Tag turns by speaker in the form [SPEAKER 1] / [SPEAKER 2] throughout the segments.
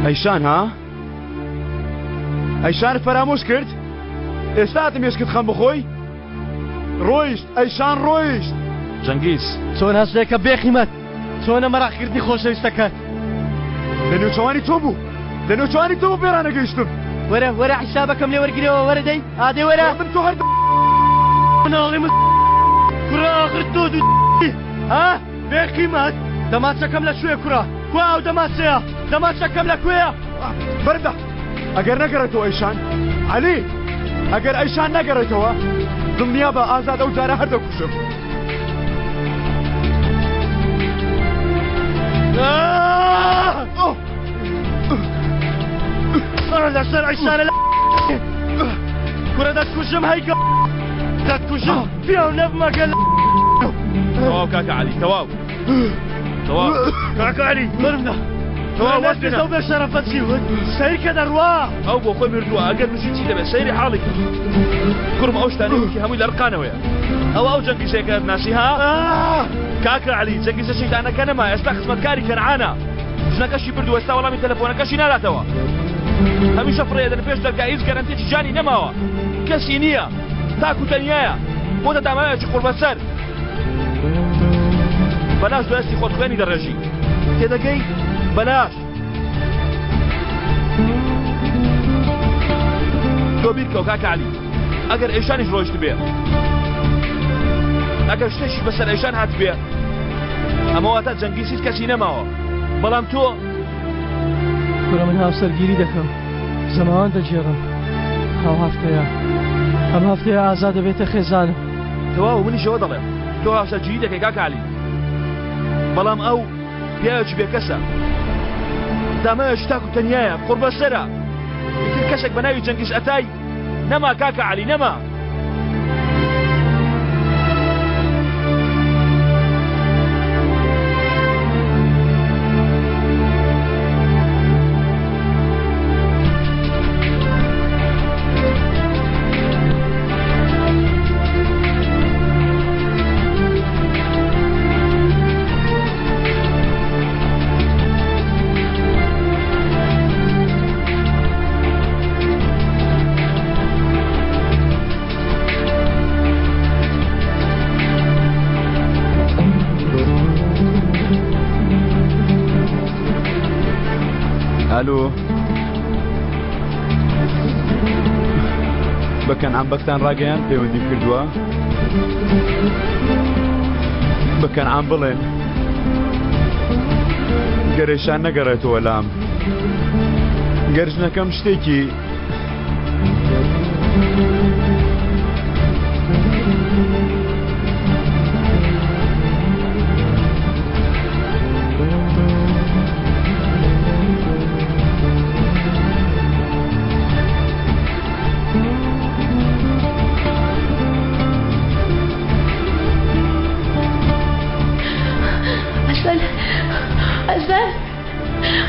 [SPEAKER 1] ئەیشان ها؟ ئەیشانت فەرامۆش کرد؟ ئێستا هاتم مێشکت خەم بخۆی؟ ڕۆیشت ئەیشان ڕۆیشت.
[SPEAKER 2] جەنگیز.
[SPEAKER 3] چۆن هەستێکە بێقیمەت چۆنە مەراقکردنی خۆشەویستەکەت.
[SPEAKER 1] لە نێوچەوانی تۆ بوو لە نێوچەوانی تۆ بوو پێڕانەگەیشتم.
[SPEAKER 3] وەرە وەرە حیسابەکەم لێ وەرگرەوە وەرە دەی ئادەی وەرە.
[SPEAKER 1] من تۆ هەر
[SPEAKER 3] مناڵی من کوڕە ئاخر تۆ دوو ها بێقیمەت دەمانچەکەم لە کوێ کوڕە کوا ئەو دەمانچەیە دەمانچەکەم لە کوێیە
[SPEAKER 1] بەردە ئەگەر نەگەڕێتەوە ئەیشان عەلی ئەگەر ئەیشان نەگەڕێتەوە دڵنیا بە ئازاد ئەو جارە هەر دەکوژم
[SPEAKER 3] لەسەر ئەیشانە لە کوڕە دەتکوژم هەیکە دەتکوژم پیاو نەبمەگە
[SPEAKER 2] تەواو کاکە عەلی تەواو تەواو کاکە عەلی
[SPEAKER 3] مەرمدا تەواو واز بێنە ئەو بێ شەرەفە چی وت سەیر کە دەڕوا
[SPEAKER 2] ئەو بۆ خۆی مردووە ئەگەر بژی چی دەبێت سەیری حاڵی کرد کوڕم ئەو شتانەی وتی هەمووی لە ڕقانەوەیە ئەوە ئەو جەنگیزەیە ناسی ها کاکە عەلی جەنگیزە شەیتانەکە نەما ئێستا خزمەتکاری کەنعانە ژنەکەشی بردووە ئێستا وەڵامی تەلەفۆنەکەشی ناداتەوە هەمیشە فڕێدەن پێش دەرگا هیچ گەرەنتیەکی ژیانی نەماوە کەسی نییە تاکو تەنیایە بۆتە داماوێکی قوڕبەسەر بەلاش دەستی خۆت خوێنی دەڕێژی تێدەگەی بەلاش تۆ بیرکەوە کاکە عەلی ئەگەر ئەیشانیش ڕۆیشت بێ ئەگەر شتێکی بەسەر ئەیشان هاتبێ ئەمە واتە جەنگیز هیچ کەسی نەماوە بەڵام تۆ
[SPEAKER 3] کورە من هاوسەرگیری دەکەم زەماوان دەگێڕم ئەو هەفتەیە ئەم هەفتەیە ئازاد دەبێتە خێزانم.
[SPEAKER 2] تەواو منیش ئەوە دەڵێم تۆ هاوسەرگیری دەکەی کاکە عەلی بەڵام ئەو پیاوێکی بێکەسە داماوێکی تاک و تەنیایە قوڕبەسەرە ئیتر کەسێک بە ناوی جەنگیز ئەتای نەما کاکە عەلی نەما.
[SPEAKER 1] ئالۆ بە کەنعان بەگتان ڕاگەیان پەیوەندیم کردووە بە کەنعان بڵێن گەرێشان نەگەڕێتەوە لام گەر ژنەکەم شتێکی
[SPEAKER 4] ئەسەل ئەسەل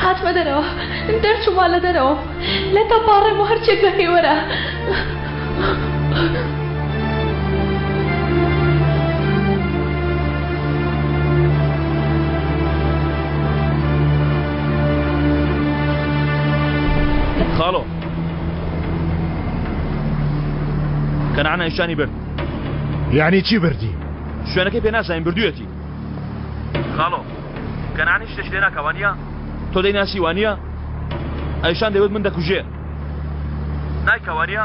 [SPEAKER 4] هاتمە دەرەوە دەرچوومە لە دەرەوە لە تەپاڕێم و هەرچێک دەکەی وەرە.
[SPEAKER 2] خاڵۆ کەنعان ئەیشانی برد.
[SPEAKER 5] یعنی چی بردی؟
[SPEAKER 2] شوێنەکەی پێ نازانین بردوویەتی. خاڵۆ کەنعان هیچ شتێکی لێ ناکا وانییە؟ تۆ دەیناسی وانییە؟ ئەیشان دەیوت من دەکوژێ. نایکا وانییە؟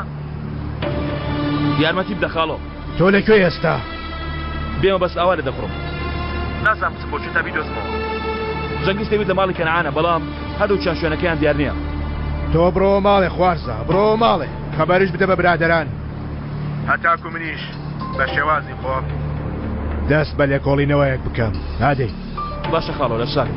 [SPEAKER 2] یارمەتی بدە خاڵۆ.
[SPEAKER 5] تۆ لە کوێی ئێستا؟
[SPEAKER 2] بێمە بەس ئاوا لێ دەخوڕم. نازانم بچم بۆ کوێ تا بیدۆزمەوە. جەنگیز دەیوت لە ماڵی کەنعانە بەڵام هەردووکیان شوێنەکەیان دیار نییە.
[SPEAKER 5] تۆ بڕۆوە ماڵێ خوارزا، بڕۆوە ماڵێ، خەبەریش بدە بە برادەران. هەتاکو منیش بە شێوازی خۆم دەست بە لێکۆڵینەوەیەک بکەم. ئادەی.
[SPEAKER 2] باشە خاڵۆ لە شار.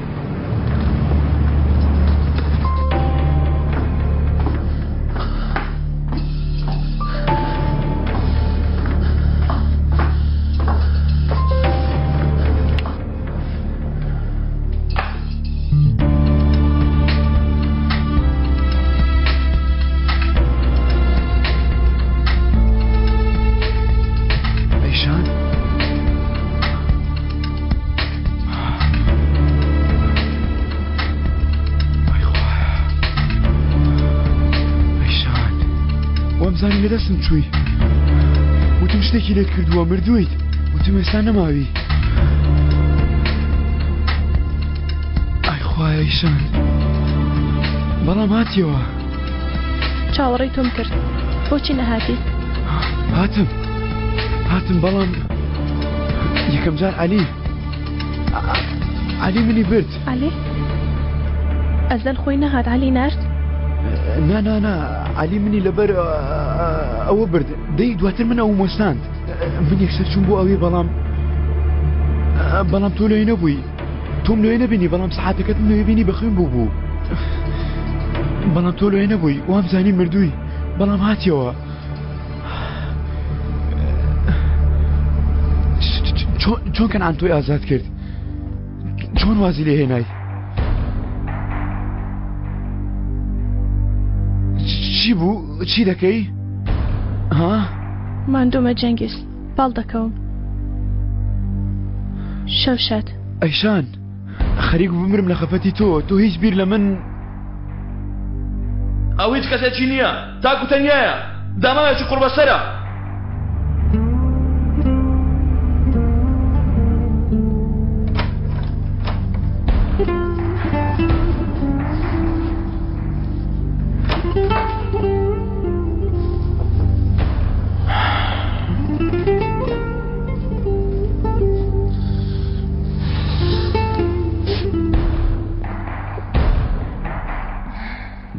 [SPEAKER 1] ئەیشان؟ وتم لە دەستم چووی. وتم شتێکی لێت کردووە مردوویت. وتم ئێستا نەماوی. ئای خوایە ئیشان. بەڵام هاتیەوە.
[SPEAKER 4] چاوەڕێی تۆم کرد. بۆچی نەهاتی؟
[SPEAKER 1] هاتم. هاتم بەڵام یەکەم جار عەلی عەلی منی برد.
[SPEAKER 4] عەلی؟ ئەزەل خۆی نەهات عەلی نارد؟
[SPEAKER 1] نا نا نا عەلی منی لەبەر ئەوە برد دەی دواتر من ئەوم وەستاند من یەکسەر چووم بۆ ئەوێ بەڵام بەڵام تۆ لێی نەبووی تۆم لێ نەبینی بەڵام سەعاتەکەت لێ بینی بە خوێن بوو بوو بەڵام تۆ لێ نەبووی وام زانی مردووی بەڵام هاتیەوە چۆن کەنعان تۆی ئازاد کرد چۆن وازی لێ هێنای چی بوو چی دەکەی ها
[SPEAKER 4] ماندوومە جەنگیز پاڵ دەکەوم شەو شاد
[SPEAKER 1] ئەیشان خەریک بمرم لە خەفەتی تۆ تۆ هیچ بیر لە من
[SPEAKER 2] ئەو هیچ کەسێکی نییە تاکو تەنیایە داماوێکی قوڕبەسەرە.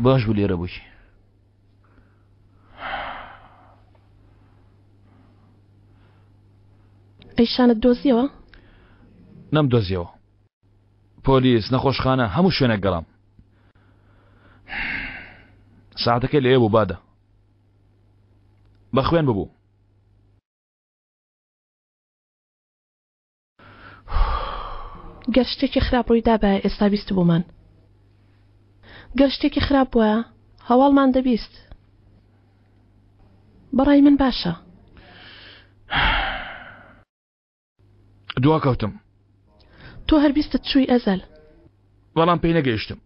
[SPEAKER 2] باش بوو لێرە بووی.
[SPEAKER 4] ئەیشانت دۆزیەوە؟
[SPEAKER 2] نەم دۆزیەوە پۆلیس نەخۆشخانە هەموو شوێنێک گەڕام ساعتەکەی لەوێ بوو بادە بە خوێن ببوو
[SPEAKER 4] گەر شتێکی خراپ ڕووی دابایە ئێستا بیستبوومان. گەر شتێکی خراپ بوایە هەواڵمان دەبیست. بەڕای من باشە.
[SPEAKER 2] دواکەوتم.
[SPEAKER 4] تۆ هەر بیستت چووی ئەزەل.
[SPEAKER 2] بەڵام پێی نەگەیشتم.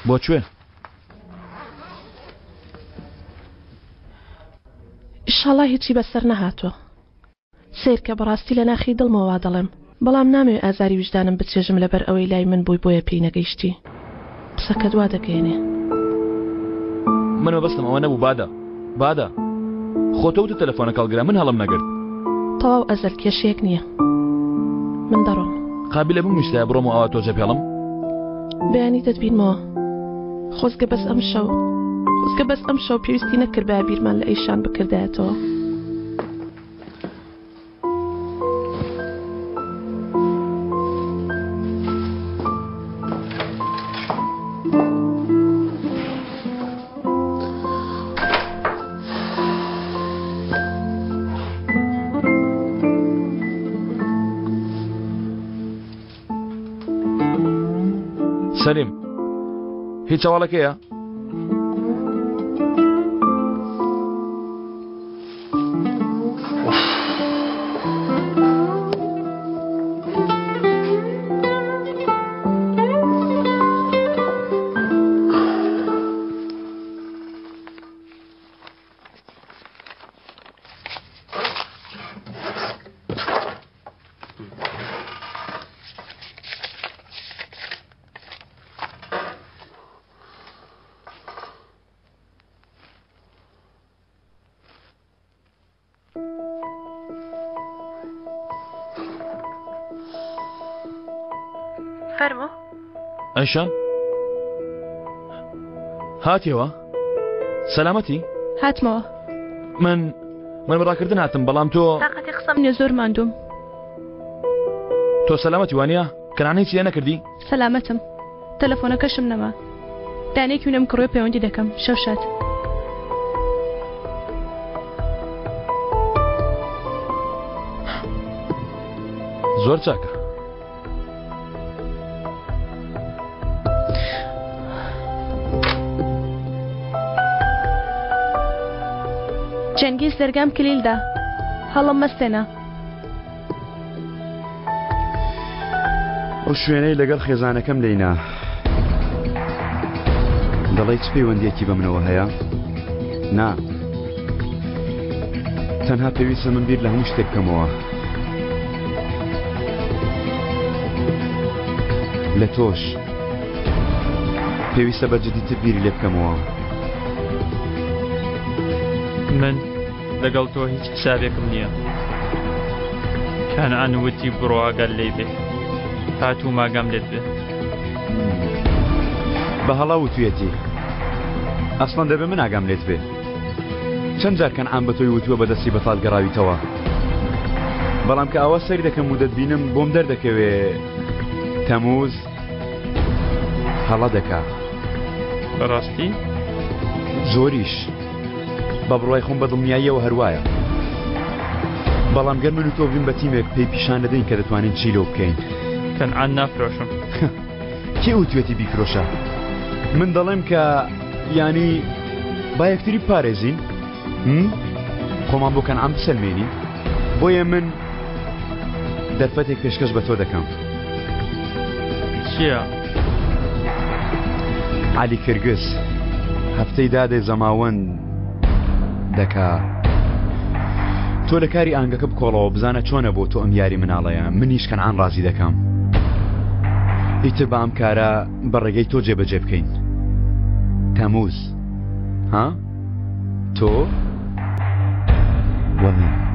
[SPEAKER 2] بۆ کوێ؟
[SPEAKER 4] ئیشاڵا هیچی بەسەر نەهاتووە. سەیرکە بەڕاستی لە ناخی دڵمەوە وا دەڵێم بەڵام نامەوێ ئازاری ویژدانم بچێژم لەبەر ئەوەی لای من بووی بۆیە پێی نەگەیشتی قسەکەت وا دەگەیەنێ.
[SPEAKER 2] من مەبەستم ئەوە نەبوو بادە بادە خۆ تۆ وتت تەلەفۆنەکە هەڵگرە من هەڵم نەگرت.
[SPEAKER 4] تەواو ئەزەل کێشەیەک نییە من دەڕۆم.
[SPEAKER 2] قابیلە بمویستایە بڕۆم و ئاوا تۆ جێبهێڵم؟
[SPEAKER 4] بەیانی دەتبینمەوە خۆزگە بەس ئەمشەو خۆزگە بەس ئەمشەو پێویستی نەکردبایە بیرمان لە ئەیشان بکردایەتەوە.
[SPEAKER 2] سەلیم هیچ هەواڵەکەیە؟
[SPEAKER 4] فەرموو
[SPEAKER 2] ئەیشان هاتیەوە سەلامەتی
[SPEAKER 4] هاتمەوە
[SPEAKER 2] من من بەڕاکردن هاتم بەڵام تۆ
[SPEAKER 4] تاقەتی قسەم نیە زۆر ماندووم
[SPEAKER 2] تۆ سەلامەتی وانە کەنان هیچ لێ نەکردی
[SPEAKER 4] سەلامەتم تەلەفۆنەکەشم نەما.
[SPEAKER 6] دانەیەکی ونم کڕیوە پەیوەندی دەکەم. شەو شاد.
[SPEAKER 2] زۆر چاکە.
[SPEAKER 6] چەنگیز دەرگام کلیل دا. هەڵم مەستێنە.
[SPEAKER 1] ئەو شوێنەی لەگەڵ خێزانەکەم لێینا دەڵێی چ پەیوەندیەکی بە منەوە هەیە؟ نا تەنها پێویستە من بیر لە هەموو شتێک بکەمەوە لە تۆش پێویستە بە جدیتر بیری لێ بکەمەوە
[SPEAKER 7] من لەگەڵ تۆ هیچ حسابێکم نییە کەنعان وتی بڕۆ ئاگات لێی بێ هاتووم ئاگام لێت بێ
[SPEAKER 1] بە هەڵا وتویەتی ئەسڵەن دەبێ من ئاگام لێت بێ چەند جار کەنعان بە تۆی وتووە بەدەستی بەتاڵ گەڕاویتەوە بەڵام کە ئاوا سەیری دەکەم و دەتبینم بۆم دەردەکەوێ تەموز هەڵە دەکا
[SPEAKER 7] بەڕاستی
[SPEAKER 1] زۆریش بە بڕوای خۆم بە دڵنیاییەوە هەروایە بەڵام گەر من و تۆ بین بە تیمێک پێی پیشان دەدەین کە دەتوانین چی لەو بکەین
[SPEAKER 7] کەنعان نافرۆشم
[SPEAKER 1] کێ وتوێتی بیفرۆشە من دەڵێم کە یانی با یەکتری بپارێزین خۆمان بۆ کەنعان بسەلمێنین بۆیە من دەرفەتێک پێشکەش بە تۆ دەکەم
[SPEAKER 7] چییە؟
[SPEAKER 1] عەلی کرگز هەفتەی دادێ زەماوەند دەکا تۆ لە کاری ئانگەکە بکۆڵەوە بزانە چۆنە بۆ تۆ ئەم یاری مناڵەیە منیش کەنعان ڕازی دەکەم ئیتر بە ئەم کارە بە ڕێگەی تۆ جێبەجێ بکەین تەموز ها تۆ و من.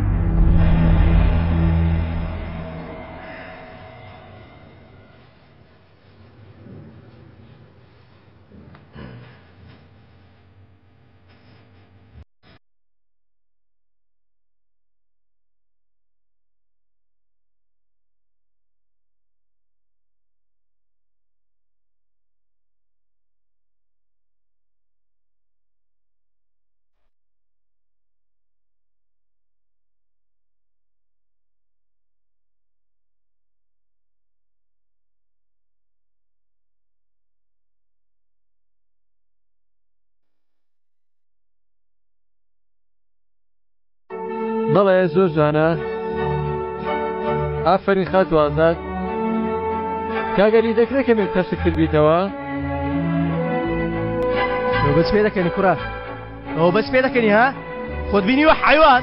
[SPEAKER 3] بەڵێ زۆر جوانە ئافرین خاتو ئازاد کاگەری دەکرێت کەمێک تەسکتر بیتەوە بەس پێ دەکەنی کوڕە ئەوە بەس پێ دەکەنی ها خۆت بینیوە حیوان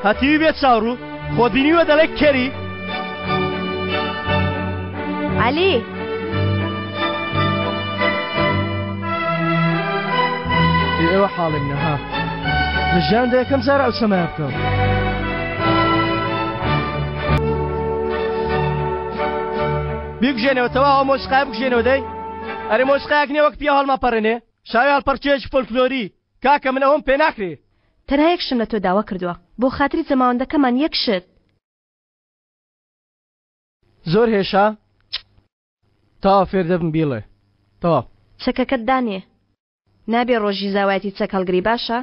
[SPEAKER 3] هەتیوی بێت چاوڕوو خۆت بینیوە دەڵێ کەری
[SPEAKER 8] عەلی
[SPEAKER 3] ئێوە حاڵی منە ها لە ژیاندا یەکەم جارە ئەو سەمایە بکەم بیکوژێنەوە تەواو مۆسیقای بکوژێنەوە دەی ئەرێ مۆسیقایەک نییە وەک پیاو هەڵمەپەڕێنێ شاوی هەڵپەڕکێیەکی فۆلکلۆری کاکە من ئەوەم پێ ناکرێ.
[SPEAKER 8] تەنها یەک شتم لە تۆ داوا کردووە بۆ خاتری جەماوەندەکەمان یەک شت.
[SPEAKER 3] زۆر هێشا تەواو فێر دەبم بیڵێ تەواو.
[SPEAKER 8] چەکەکەت دانێ نابێ ڕۆژی زاوایەتی چەک هەڵگری باشە؟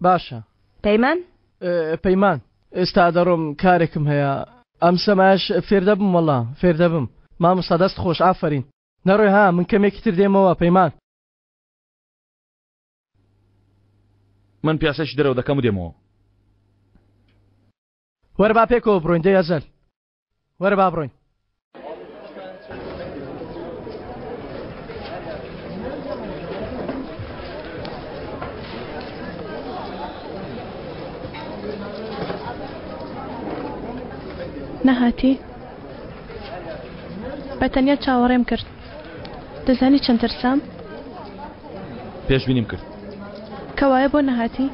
[SPEAKER 3] باشە.
[SPEAKER 8] پەیمان؟
[SPEAKER 3] پەیمان ئێستا دەڕۆم کارێکم هەیە ئەم سەمایەش فێر دەبم وەڵا فێر دەبم مامۆستا دەست خۆش ئافەرین نەڕۆی ها من کەمێکی تر دێمەوە پەیمان.
[SPEAKER 2] من پیاسەیەکی دەرەوە دەکەم و دێمەوە.
[SPEAKER 3] وەرە با پێکەوە بڕۆین دەی ئەزەل وەرە با بڕۆین.
[SPEAKER 6] نەهاتی؟ بە تەنیا چاوەڕێم کرد. دەزانی چەند ترسام؟
[SPEAKER 2] پێشبینیم کرد.
[SPEAKER 6] کەوایە بۆ نەهاتی؟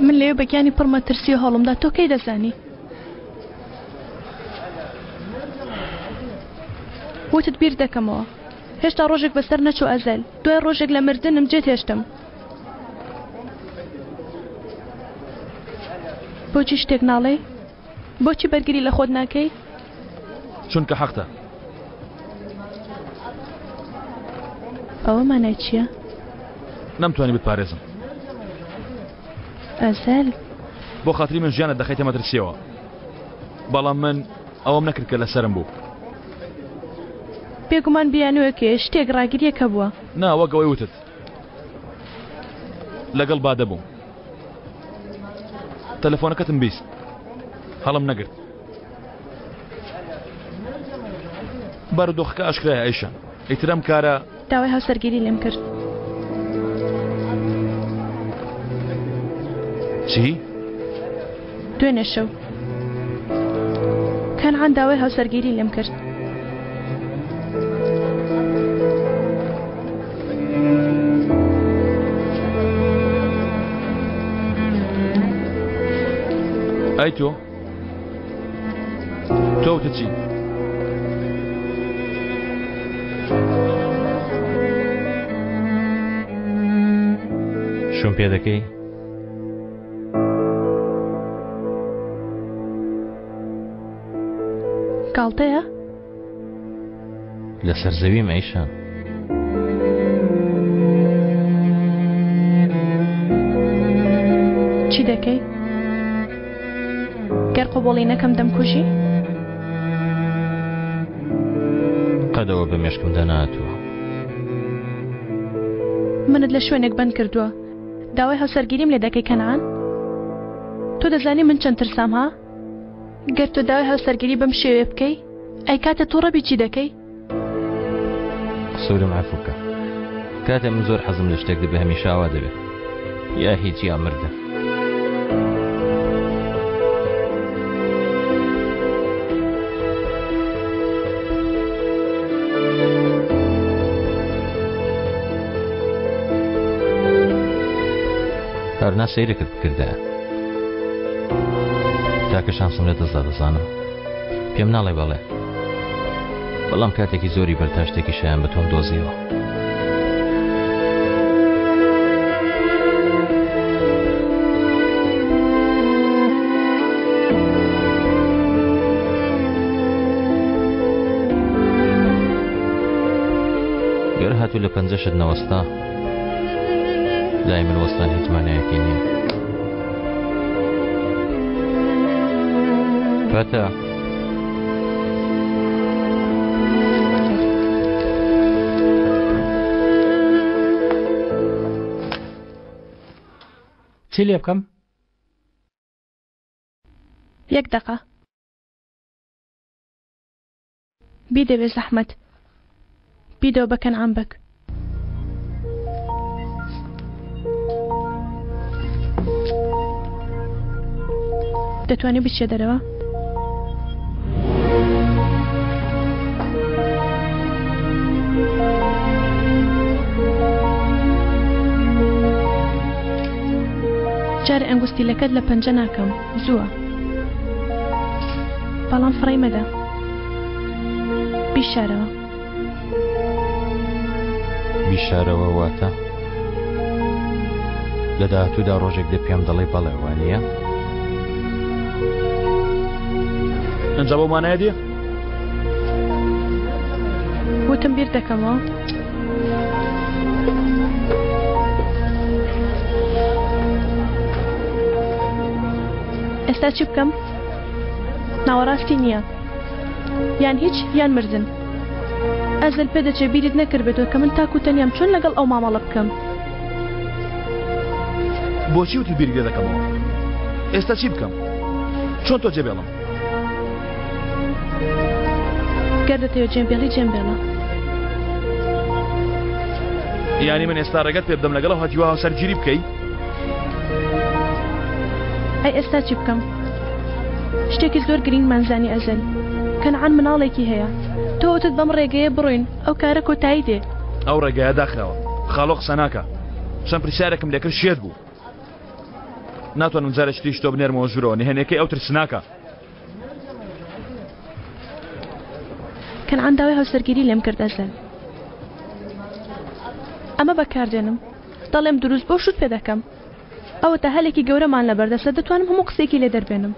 [SPEAKER 6] من لەوێ بە گیانی پڕ مەترسی هەوڵمدا تۆ کەی دەزانی؟ وتت بیر دەکەمەوە. هێشتا ڕۆژێک بەسەر نەچوو ئەزەل دوای ڕۆژێک لە مردنم جێت هێشتم. بۆچی شتێک ناڵێی؟ بۆچی بەرگری لە خۆت ناکەی؟
[SPEAKER 2] چونکە حەقتە.
[SPEAKER 6] ئەوە مانای چییە؟
[SPEAKER 2] نەمتوانی بتپارێزم.
[SPEAKER 6] ئەزەل.
[SPEAKER 2] بۆ خاتری من ژیانت دەخەیتە مەترسیەوە. بەڵام من ئەوەم نەکرد کە لەسەرم بوو.
[SPEAKER 6] بێگومان بیانووێک هەیە، شتێک، ڕاگرییەک هەبووە.
[SPEAKER 2] نا، وەک ئەوەی وتت. لەگەڵ بادە بووم. تەلەفۆنەکەتم 20 هەڵم نەگرت. بارودۆخەکە ئاشکرایە ئەیشە ئیتر ئەم کارە
[SPEAKER 6] داوای هاوسەرگیری لێم کرد.
[SPEAKER 2] چی؟
[SPEAKER 6] دوێنێ شەو کەنعان داوای هاوسەرگیری لێم کرد.
[SPEAKER 2] ئەی تۆ؟ تۆ وتت چی؟
[SPEAKER 9] شوم پێ دەکەی؟
[SPEAKER 6] گاڵتەیە؟
[SPEAKER 9] لەسەر زەویم ئەیشان.
[SPEAKER 6] چی دەکەی؟ گەر قبوڵی نەکەم دەمکوژی؟
[SPEAKER 9] قەدەوە بە مێشکمدا نەهاتووە.
[SPEAKER 6] منت لە شوێنێک بەند کردووە داوای هاوسەرگیریم لێ دەکەی کەنعان؟ تۆ دەزانی من چەند ترسام ها؟ گەر تۆ داوای هاوسەرگیری بەم شێوەیە بکەی ئەی کاتێ توڕە بی چی دەکەی؟
[SPEAKER 9] قسورم عەفو بکە کاتێ من زۆر حەزم لە شتێک دەبێ هەمیشە ئاوا دەبێ یا هیچ یا مردن. هەرنا سەیرێکت بکردایە تاکە شانسم لە دەستدا دەزانم پێم ناڵێ بەڵێ بەڵام کاتێکی زۆری بەر تا شتێکی شایان بە تۆم دۆزیەوە گەر هاتوو لە پەنجەشت نەوەستا لای من وەستان هیچ مانایەکی نییە. فەتە.
[SPEAKER 10] چی لێ بکەم؟
[SPEAKER 6] یەک دەقە. بیدە بێ زەحمەت بیدەوە بە کەنعان بەگ. دەتوانی بچیە دەرەوە؟ جارێ ئەنگوستیلەکەت لە پەنجە ناکەم زووە بەڵام فڕێی مەدە بیشارەوە.
[SPEAKER 9] بیشارەوە واتە لە داهاتوودا ڕۆژێک دێ پێم دەڵێی بەڵێ وانییە؟
[SPEAKER 2] ئەنجا بەو مانایە دێ؟
[SPEAKER 6] وتم بیر دەکەمەوە. ئێستا چی بکەم؟ ناوەڕاستی نییە. یان هیچ یان مردن. ئەزەل پێدەچێ بیرت نەکردبێتەوە کە من تاک و تەنیام چۆن لەگەڵ ئەو مامەڵە بکەم.
[SPEAKER 2] بۆچی وتت بیری لێ دەکەمەوە؟ ئێستا چی بکەم؟ چۆن تۆ جێبێڵم؟
[SPEAKER 6] گەر دەتەوێت جێم بێڵی جێم بێڵە.
[SPEAKER 2] یانی من ئێستا ڕێگەت پێ بدەم لەگەڵ ئەو هەتیوە هاوسەرگیری بکەی؟
[SPEAKER 6] ئەی ئێستا چی بکەم؟ شتێکی زۆر گرینگمان زانی ئەزەل. کەنعان مناڵێکی هەیە. تۆ وتت بەم ڕێگەیە بڕۆین ئەو کارە کۆتایی دێ.
[SPEAKER 2] ئەو ڕێگایە داخراوە. خاڵۆ قسە ناکا. چەند پرسیارێکم لێکرد شێت بوو. ناتوانم جارێکی تریش تۆ بنێرمەوە ژوورەوە نهێنیەکەی ئەو ترسناکە.
[SPEAKER 6] کەنعان داوای هاوسەرگیری لێم کرد ئەزەل. ئەمە بەکاردێنم. دەڵێم دروست بۆ شوت پێ دەکەم. ئەوەتا هەلێکی گەورەمان لەبەردەستە دەتوانم هەموو قسەیەکی لێ دەربێنم.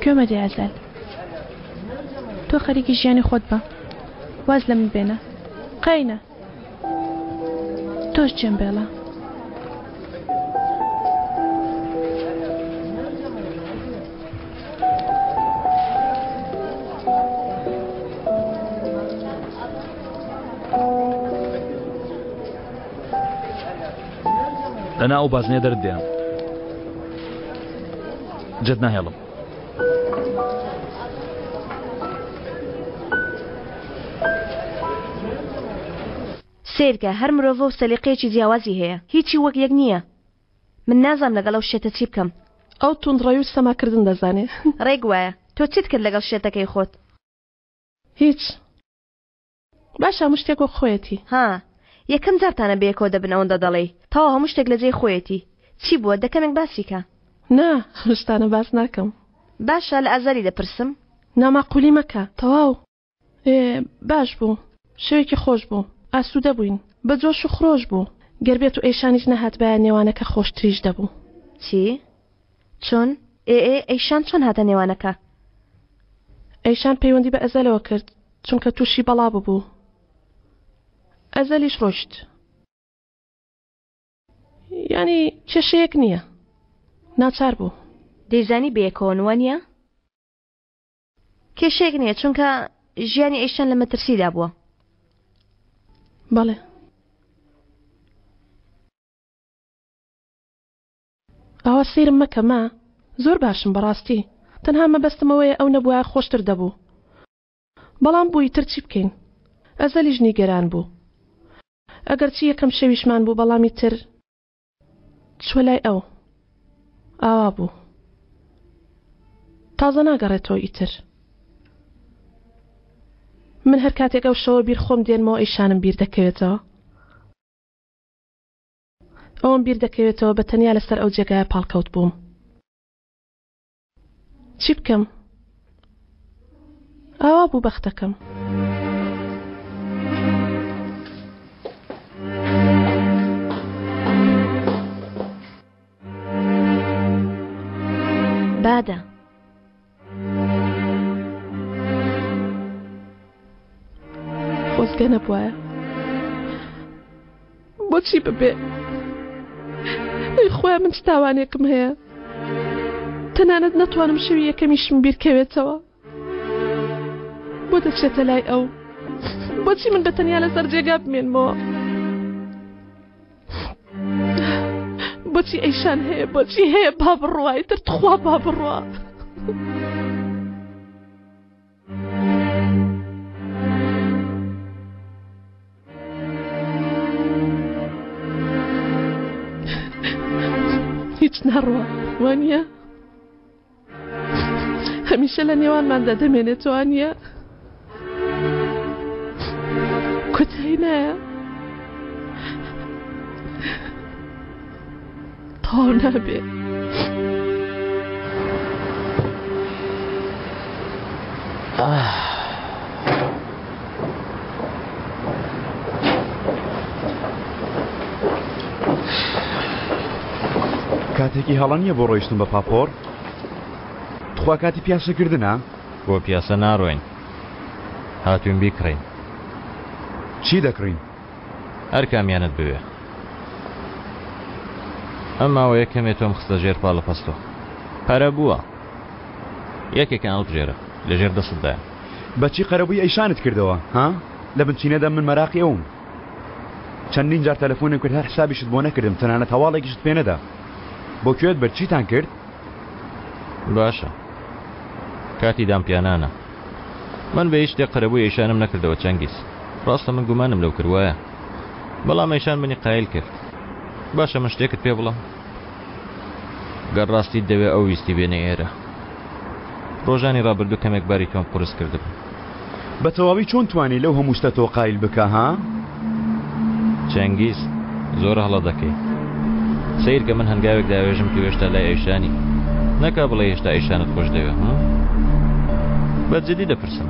[SPEAKER 6] گوێمە دێ ئەزەل. تۆ خەریکی ژیانی خۆت بە. واز لە من بێنە. قەینە. تۆش جێم بێڵە.
[SPEAKER 2] لەنا ئەو بازنەیە دەرت دێنم جێت ناهێڵم.
[SPEAKER 8] سەیرکە هەر مرۆڤە و سەلیقەیەکی جیاوازی هەیە هیچی وەک یەک نییە من نازانم لەگەڵ ئەو شێتە چی بکەم.
[SPEAKER 4] ئەو توندڕەوی و سەماکردن دەزانێ.
[SPEAKER 8] ڕێک وایە تۆ چیت کرد لەگەڵ شێتەکەی خۆت؟
[SPEAKER 4] هیچ. باشە هەموو شتێک وەک خۆیەتی.
[SPEAKER 8] ها یەکەم جارتانە بەیەکەوە دەبن ئەوەندە دەڵێی تەواو هەموو شتێک لە جێی خۆیەتی چی بووە دە کەمێک باسی کە.
[SPEAKER 4] نا ئەم شتانە باس ناکەم.
[SPEAKER 8] باشە لە ئازاری دەپرسم.
[SPEAKER 4] ناماقولی مەکە تەواو. ئێ باش بوو شەوێکی خۆش بوو ئاسوودە بووین بە جۆش و خرۆش بوو گەر بێت و ئەیشانیش نەهاتبایە نێوانەکە خۆشتریش دەبوو.
[SPEAKER 8] چی؟ چۆن؟ ئێ ئێ ئەیشان چۆن هاتە نێوانەکە؟
[SPEAKER 4] ئەیشان پەیوەندی بە ئەزەلەوە کرد چونکە تووشی بەڵا ببوو ئەزەلیش ڕۆیشت یانی کێشەیەک نییە ناچار بوو.
[SPEAKER 8] دەیزانی بەیەکەوەن وانیە؟ کێشەیەک نییە چونکە ژیانی ئەیشان لە مەترسیدا بووە.
[SPEAKER 4] بەڵێ. ئاوا سەیرم مەکە ما زۆر باشم بەڕاستی تەنها مەبەستم ئەوەیە ئەو نەبوایە خۆشتر دەبوو بەڵام بوو ئیتر چی بکەین ئەزەلیش نیگەران بوو ئەگەرچی یەکەم شەویشمان بوو بەڵام ئیتر چوە لای ئەو ئاوا بوو تازە ناگەڕێتەوە ئیتر من هەر کاتێک ئەو شەوە بیر خۆم دێنمەوە ئەیشانم بیر دەکەوێتەوە ئەوەم بیر دەکەوێتەوە بە تەنیا لەسەر ئەو جێگایە پاڵکەوت بووم. چی بکەم؟ ئاوا بوو بەختەکەم.
[SPEAKER 8] بادە.
[SPEAKER 4] خۆزگە نەبوایە. بۆچی ببێ؟ ئەی خۆیان من چ تاوانێکم هەیە؟ تەنانەت نەتوانم شەوی یەکەمیشم بیرکەوێتەوە. بۆ دەچێتە لای ئەو؟ بۆچی من بە تەنیا لەسەر جێگا بمێنمەوە؟ بۆچی ئەیشان هەیە بۆچی هەیە با بڕوا ئیتر تخوا با بڕوا. هیچ ناڕوا وانە هەمیشە لە نێوانماندا دەمێنێتەوە نییە کۆتایی نایە تەواو نابێ.
[SPEAKER 1] کاتێکی هەڵە نییە بۆ ڕۆیشتن بە پاپۆر؟ تخوا کاتی پیاسەکردنە؟
[SPEAKER 9] بۆ پیاسە ناڕۆین هاتوین بیکڕین.
[SPEAKER 1] چی دەکڕین؟
[SPEAKER 9] هەر کامیانت بوێ. ئەم ماوەیە کەمێ تۆم خستە ژێر پاڵەپەستۆ. پارە بووە. یەکێکیان هەڵبژێرە. لە ژێر دەستتدایە.
[SPEAKER 1] بە چی قەرەبووی ئەیشانت کردەوە؟ ها؟ لە بنچینەدا من مەراقی ئەوم. چەندین جار تەلەفۆنم کرد هەر حسابیشت بۆ نەکردم تەنانەت هەواڵێکیشت پێ نەدا. بۆ کوێت برد؟ چیتان کرد؟
[SPEAKER 9] باشە. کاتی دانپیانانە. من بە هیچ شتێک قەرەبووی ئەیشانم نەکردەوە چەنگیز. ڕاستە من گومانم لەو کرد وایە. بەڵام ئەیشان منی قایل کرد. باشە من شتێکت پێ بڵێم؟ گەر ڕاستیت دەوێ ئەو ویستی بێنە ئێرە. ڕۆژانی ڕابردوو کەمێک باری تۆم قورس کردبوو.
[SPEAKER 1] بە تەواوی چۆن توانی لەو هەموو شتە تۆ قایل بکا ها؟
[SPEAKER 9] چەنگیز، زۆر هەڵە دەکەی. سەیرکە من هەنگاوێک داوێژم تۆ هێشتا لای ئەیشانی. نەکا بڵێی هێشتا ئەیشانت خۆش دەوێ هم؟ بە جدی دەپرسم.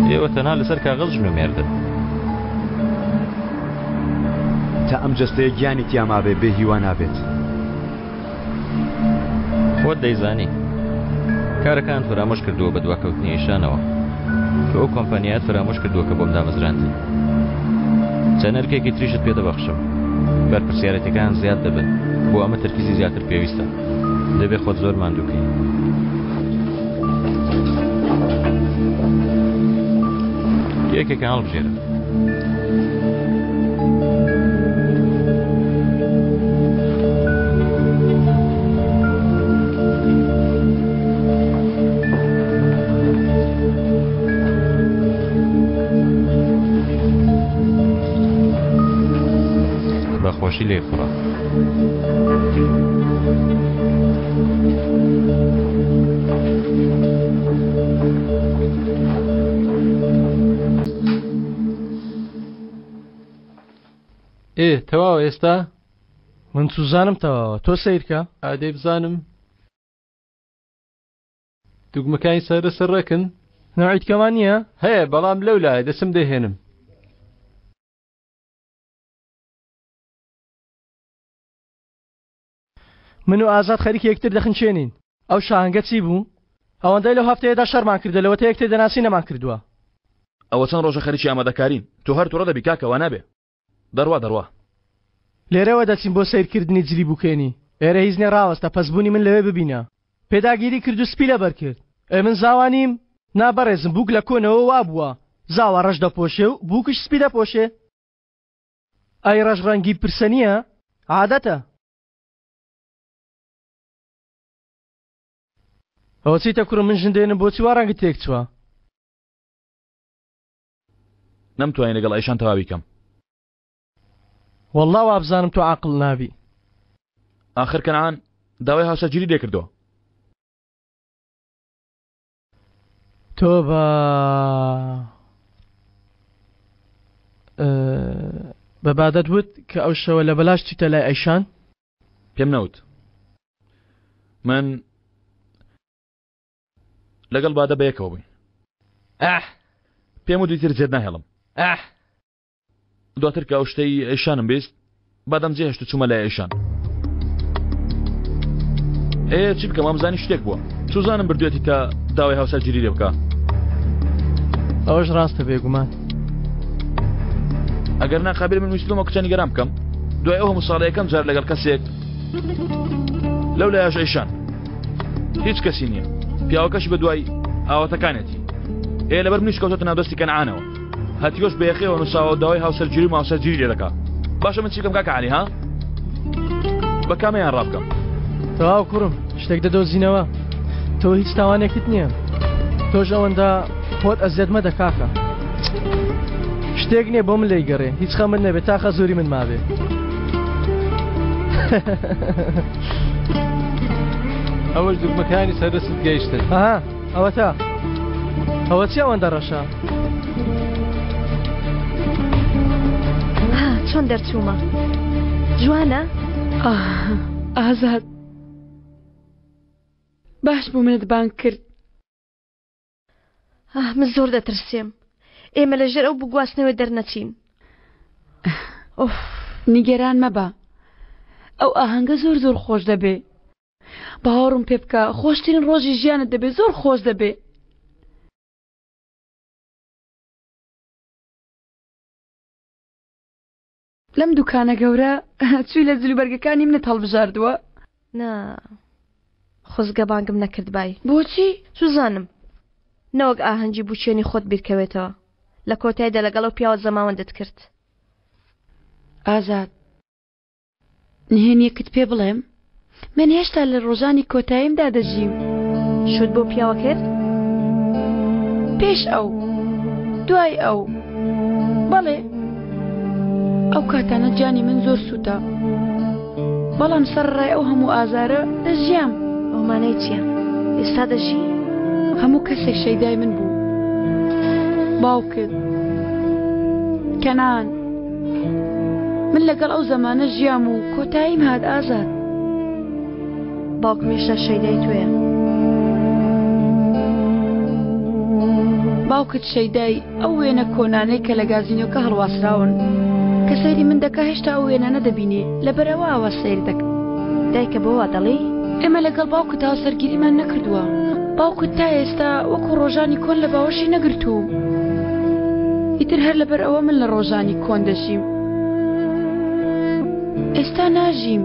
[SPEAKER 9] ئێوە تەنها لەسەر کاغەز ژن و مێردن.
[SPEAKER 1] تا ئەم جەستەیە گیانی تیا مابێ بێ هیوا نابێت.
[SPEAKER 9] خۆت دەیزانی. کارەکانت فەرامۆش کردووە بە دواکەوتنی ئیشانەوە. تۆ ئەو کۆمپانیایەت فەرامۆش کردووە کە بۆم دامەزراندی. چەند ئەرکێکی تریشت پێ دەبەخشم. بەرپرسیارێتیەکان زیاد دەبن. بۆ ئەمە تەرکیزی زیاتر پێویستە. دەبێ خۆت زۆر ماندوو کەی. یەکێکیان هەڵبژێرە. بە خۆشی لێی خوڕا.
[SPEAKER 7] ئێ تەواوە ئێستا؟
[SPEAKER 3] من چوزانم تەواوە تۆ سەیرکە.
[SPEAKER 7] ئادەی بزانم دوگمەکانی سەر لەسەر ڕێکن؟
[SPEAKER 3] نەوعی تکەمان نییە؟
[SPEAKER 7] هەیە بەڵام لەو لایە دەچم دەیهێنم.
[SPEAKER 3] من و ئازاد خەریکی یەکتر دەخنچێنین. ئەو شاهەنگە چی بوو؟ ئەوەندەی لەو هەفتەیەدا شەڕمان کردە لەوەتە یەکتر دەناسی نەمان کردووە.
[SPEAKER 2] ئەوە چەند ڕۆژە خەریکی ئامادەکارین تۆ هەر توڕە دەبی کاکە وا نابێ دەڕوا دەڕوا.
[SPEAKER 3] لێرەوە دەچین بۆ سەیرکردنی جلی بوکێنی ئێرە هیچ نیە ڕاوەستە پەسبوونی من لەوێ ببینە. پێداگیری کرد و سپی لەبەر کرد. ئێ من زاوا نیم؟ نا بەڕێزم بووک لە کۆنەوە وابووە زاوا ڕەش دەپۆشێ و بووکیش سپی دەپۆشێ. ئەی ڕەش ڕەنگی پرسە نیە؟ عادەتە. ئەوە چیتە کوڕم من ژن دێنم بۆچی وا ڕەنگت تێک چوە؟
[SPEAKER 2] نەمتوانی لەگەڵ ئەیشان تەواوی کەم.
[SPEAKER 3] وەڵا وابزانم تۆ عاقڵ نابی.
[SPEAKER 2] ئاخر کەنعان داوای هاوسەرگیری لێ کردووە.
[SPEAKER 3] تۆبە بە بادەت وت کە ئەو شەوە لە بەلاش چیتە لای ئەیشان؟
[SPEAKER 2] پێم نەوت. من لەگەڵ بادە بەیەکەوە بووین.
[SPEAKER 3] ئەح
[SPEAKER 2] پێم وت ئیتر جێت ناهێڵم.
[SPEAKER 3] ئەح
[SPEAKER 2] دواتر کە ئەو شتەی ئەیشانم بیست بادەم جێهێشت و چوومە لای ئەیشان. ئێ چی بکەم وامزانی شتێک بووە چوزانم بردوێتی تا داوای هاوسەرگیری لێ بکا.
[SPEAKER 3] ئەوەش ڕاستە بێگومان.
[SPEAKER 2] ئەگەر نا قابل من ویستم ئەو کچە نیگەران بکەم دوای ئەو هەموو ساڵە یەکەم جار لەگەڵ کەسێک لەو لایەش ئەیشان هیچ کەسی نییە پیاوەکەشی بە دوای ئاواتەکانێتی ئێ لەبەر منیش کەوتۆتە ناو دەستی کەنعانەوە هەتیۆش بە یەخەیەوە نووساوە و داوای هاوسەرگیری و ماوسەرگیری لێ دەکا باشە من چی بکەم کاکە عەلی ها بە کامەیان ڕابکەم
[SPEAKER 3] تەواو کوڕم شتێک دەدۆزینەوە تۆ هیچ تاوانێکت نییە تۆش ئەوەندە خۆت ئەزیەت مەدە کاکە شتێک نییە بۆ من لێی گەڕێ هیچ خەمت نەبێت تا خەزوری من مابێ
[SPEAKER 7] ئەوەش دوگمەکانی سەردەستت گەیشتن
[SPEAKER 3] ئەها ئەوەتا ئەوە چی ئەوەندە ڕەشە؟
[SPEAKER 8] ها چۆن دەرچوومە؟ جوانە؟
[SPEAKER 6] ئازاد باش بوو منت بانگ کرد.
[SPEAKER 8] ئاه من زۆر دەترسێم ئێمە لەژێر ئەو بگواستنەوە دەرنەچین.
[SPEAKER 6] ئۆف نیگەران مەبە ئەو ئاهەنگە زۆر زۆر خۆش دەبێ. باوەڕم پێ بکە خۆشترین ڕۆژی ژیانت دەبێ زۆر خۆش دەبێ. لەم دوکانە گەورە چووی لە جلوبەرگەکانی منت هەڵبژاردووە؟
[SPEAKER 8] نا خۆزگە بانگم نەکردبای.
[SPEAKER 6] بۆچی؟
[SPEAKER 8] چوزانم نەوەک ئاهەنگی بووکێنی خۆت بیرکەوێتەوە لە کۆتایدا لەگەڵ ئەو پیاوە زەماوەندت کرد.
[SPEAKER 6] ئازاد نهێنیەکت پێ بڵێم؟ من هێشتا لە ڕۆژانی کۆتاییمدا دەژیم.
[SPEAKER 8] شوت بەو پیاوە کرد؟
[SPEAKER 6] پێش ئەو، دوای ئەو. بەڵێ، ئەو کاتانە گیانی من زۆر سووتا. بەڵام سەرەڕای ئەو هەموو ئازارە دەژیام.
[SPEAKER 8] ئەوە مانای چییە؟ ئێستا دەژی؟
[SPEAKER 6] هەموو کەسێک شەیدای من بوو. باوکت، کەنان. من لەگەڵ ئەو زەمانە ژیام و کۆتاییم هات ئازاد.
[SPEAKER 8] باوکم هێشتا شەیدای تۆیە.
[SPEAKER 10] باوکت شەیدای ئەو وێنە کۆنانەی کە لە گازینۆکە هەڵواسراون. کە سەیری من دەکا هێشتا ئەو وێنانە دەبینێ، لەبەرئەوە ئاوا سەیر دەکا.
[SPEAKER 8] دایکە بۆ وا دەڵێی؟
[SPEAKER 10] ئێمە لەگەڵ باوکت هاوسەرگیریمان نەکردووە. باوکت تا ئێستا وەکو ڕۆژانی کۆن لە باوەشی نەگرتووم. ئیتر هەر لەبەر ئەوە من لە ڕۆژانی کۆن دەژیم. ئێستا ناژیم.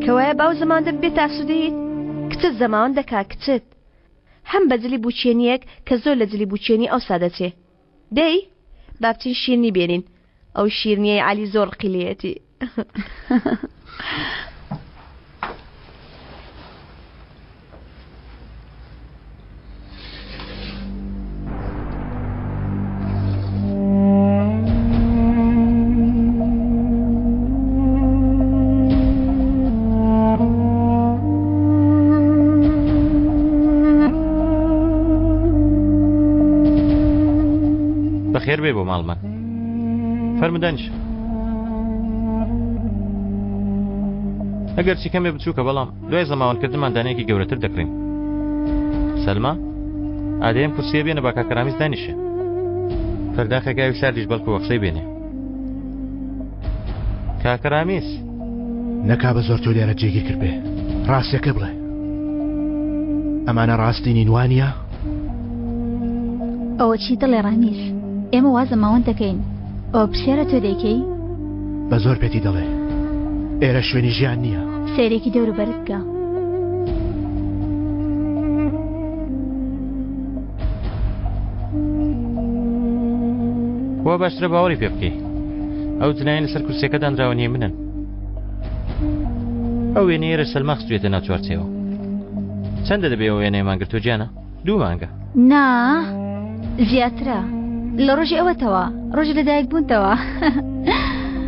[SPEAKER 8] کەوایە باو زەماوەندە ببێتە ئاسوودەییت؟ کچت زەماوەند دەکا، کچت. هەم بە جلی بووکێنییەک کە زۆر لە جلی بووکێنی ئەوسا دەچێ. دەی با بچین شیرنی بێنین. ئەو شیرنییەی عەلی زۆر ڕقی لێیەتی.
[SPEAKER 9] بەخێر بێ بۆ ماڵمان فەرموو دانیشە ئەگەرچی کەمێ بچووکە بەڵام دوای زەماوەندکردنمان دانەیەکی گەورەتر دەکڕین سەلما ئادەیەم کورسیە بێنە با کاکە ڕامیز دانیشێ پەرداخێک ئاوی ساردیش بەڵکو وەقسەی بێنێ کاکە ڕامیز
[SPEAKER 5] نەکا بە زۆر تۆ لێرە جێگیر کردبێ ڕاستیەکە بڵێ ئەمانە ڕاستی نین وانە؟
[SPEAKER 11] ئەوە چی دەڵێ ڕامیز ئێمە وا زەماوەند دەکەین ئەوە پرسیارە تۆ دەیکەی؟
[SPEAKER 5] بە زۆر پێتی دەڵێ ئێرە شوێنی ژیان نییە.
[SPEAKER 11] سەیرێکی دەوروبەرت بکە.
[SPEAKER 9] وا باشترە باوەڕی پێ بکەی ئەو جنایە لەسەر کورسیەکە دانراوە نیە منن ئەو وێنەیە رە سەلما خستوێتە ناو چوارچێوە چەندە دەبێ ئەو وێنەیەمان گرتووە گیانە دوو مانگە
[SPEAKER 11] نا زیاترە لە ڕۆژی ئەوەتەوە ڕۆژی لەدایک بوونتەوە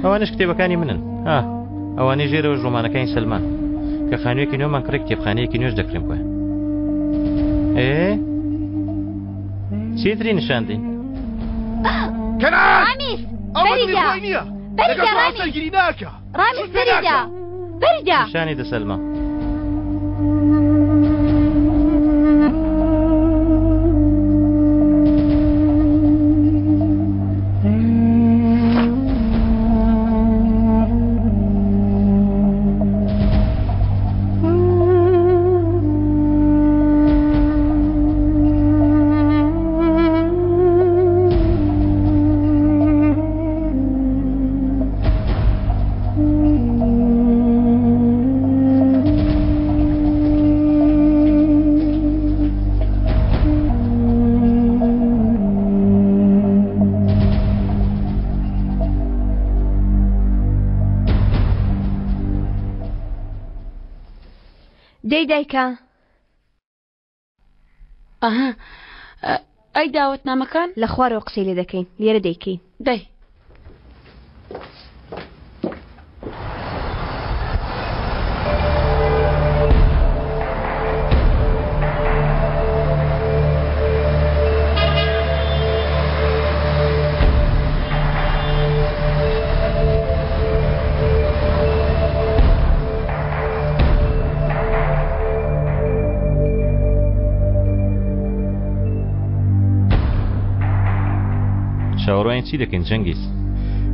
[SPEAKER 9] ئەوانش کتێبەکانی منن ها ئەوانەی ژێرەوەش ڕۆمانەکانی سەلمان کە خانوویەکی نوێمان کڕی کتێبخانەیەکی نوێش دەکرێن بۆیان ئێ چیتری نیشان دەین
[SPEAKER 11] ڕامیز بەریدا بەریدا ڕامیز ڕامیز بەریدا بەریدا
[SPEAKER 9] نیشانی دە سەلما.
[SPEAKER 8] دەی دایکە
[SPEAKER 10] ئەها ئەی داوەتنامەکان؟
[SPEAKER 8] لە خوارەوە قسەی لێ دەکەین لێرە دەیکەین.
[SPEAKER 10] دەی.
[SPEAKER 9] چاوەڕوانی چی دەکەین جەنگیز؟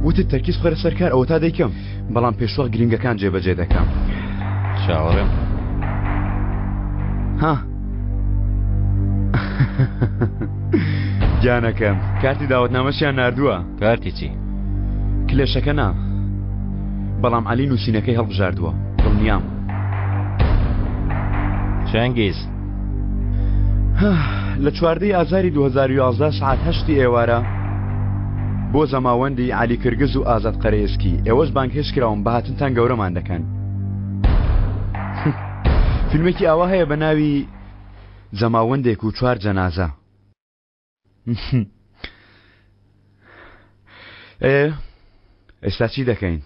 [SPEAKER 1] وتت تەرکیز بخەرە سەر کار ئەوەتا دەیکەم بەڵام پێشوەخت گرنگەکان جێبەجێ دەکەم.
[SPEAKER 9] چاوەڕێم.
[SPEAKER 1] ها گیانەکەم کارتی داوەتنامەشیان ناردووە.
[SPEAKER 9] کارتی چی؟
[SPEAKER 1] کلێشەکە نا بەڵام عەلی نووسینەکەی هەڵبژاردووە دڵنیام.
[SPEAKER 9] چەنگیز.
[SPEAKER 1] لە چواردەی ئازاری 2011 سعات هەشتی ئێوارە بۆ زەماوەندی عەلی کرگز و ئازاد قەرەئێسکی ئێوەش بانگهێشت کراون بە هاتنتان گەورەمان دەکەن. فیلمێکی ئاوا هەیە بە ناوی زەماوەندێک و چوار جەنازە. ئێ ئێستا چی دەکەین؟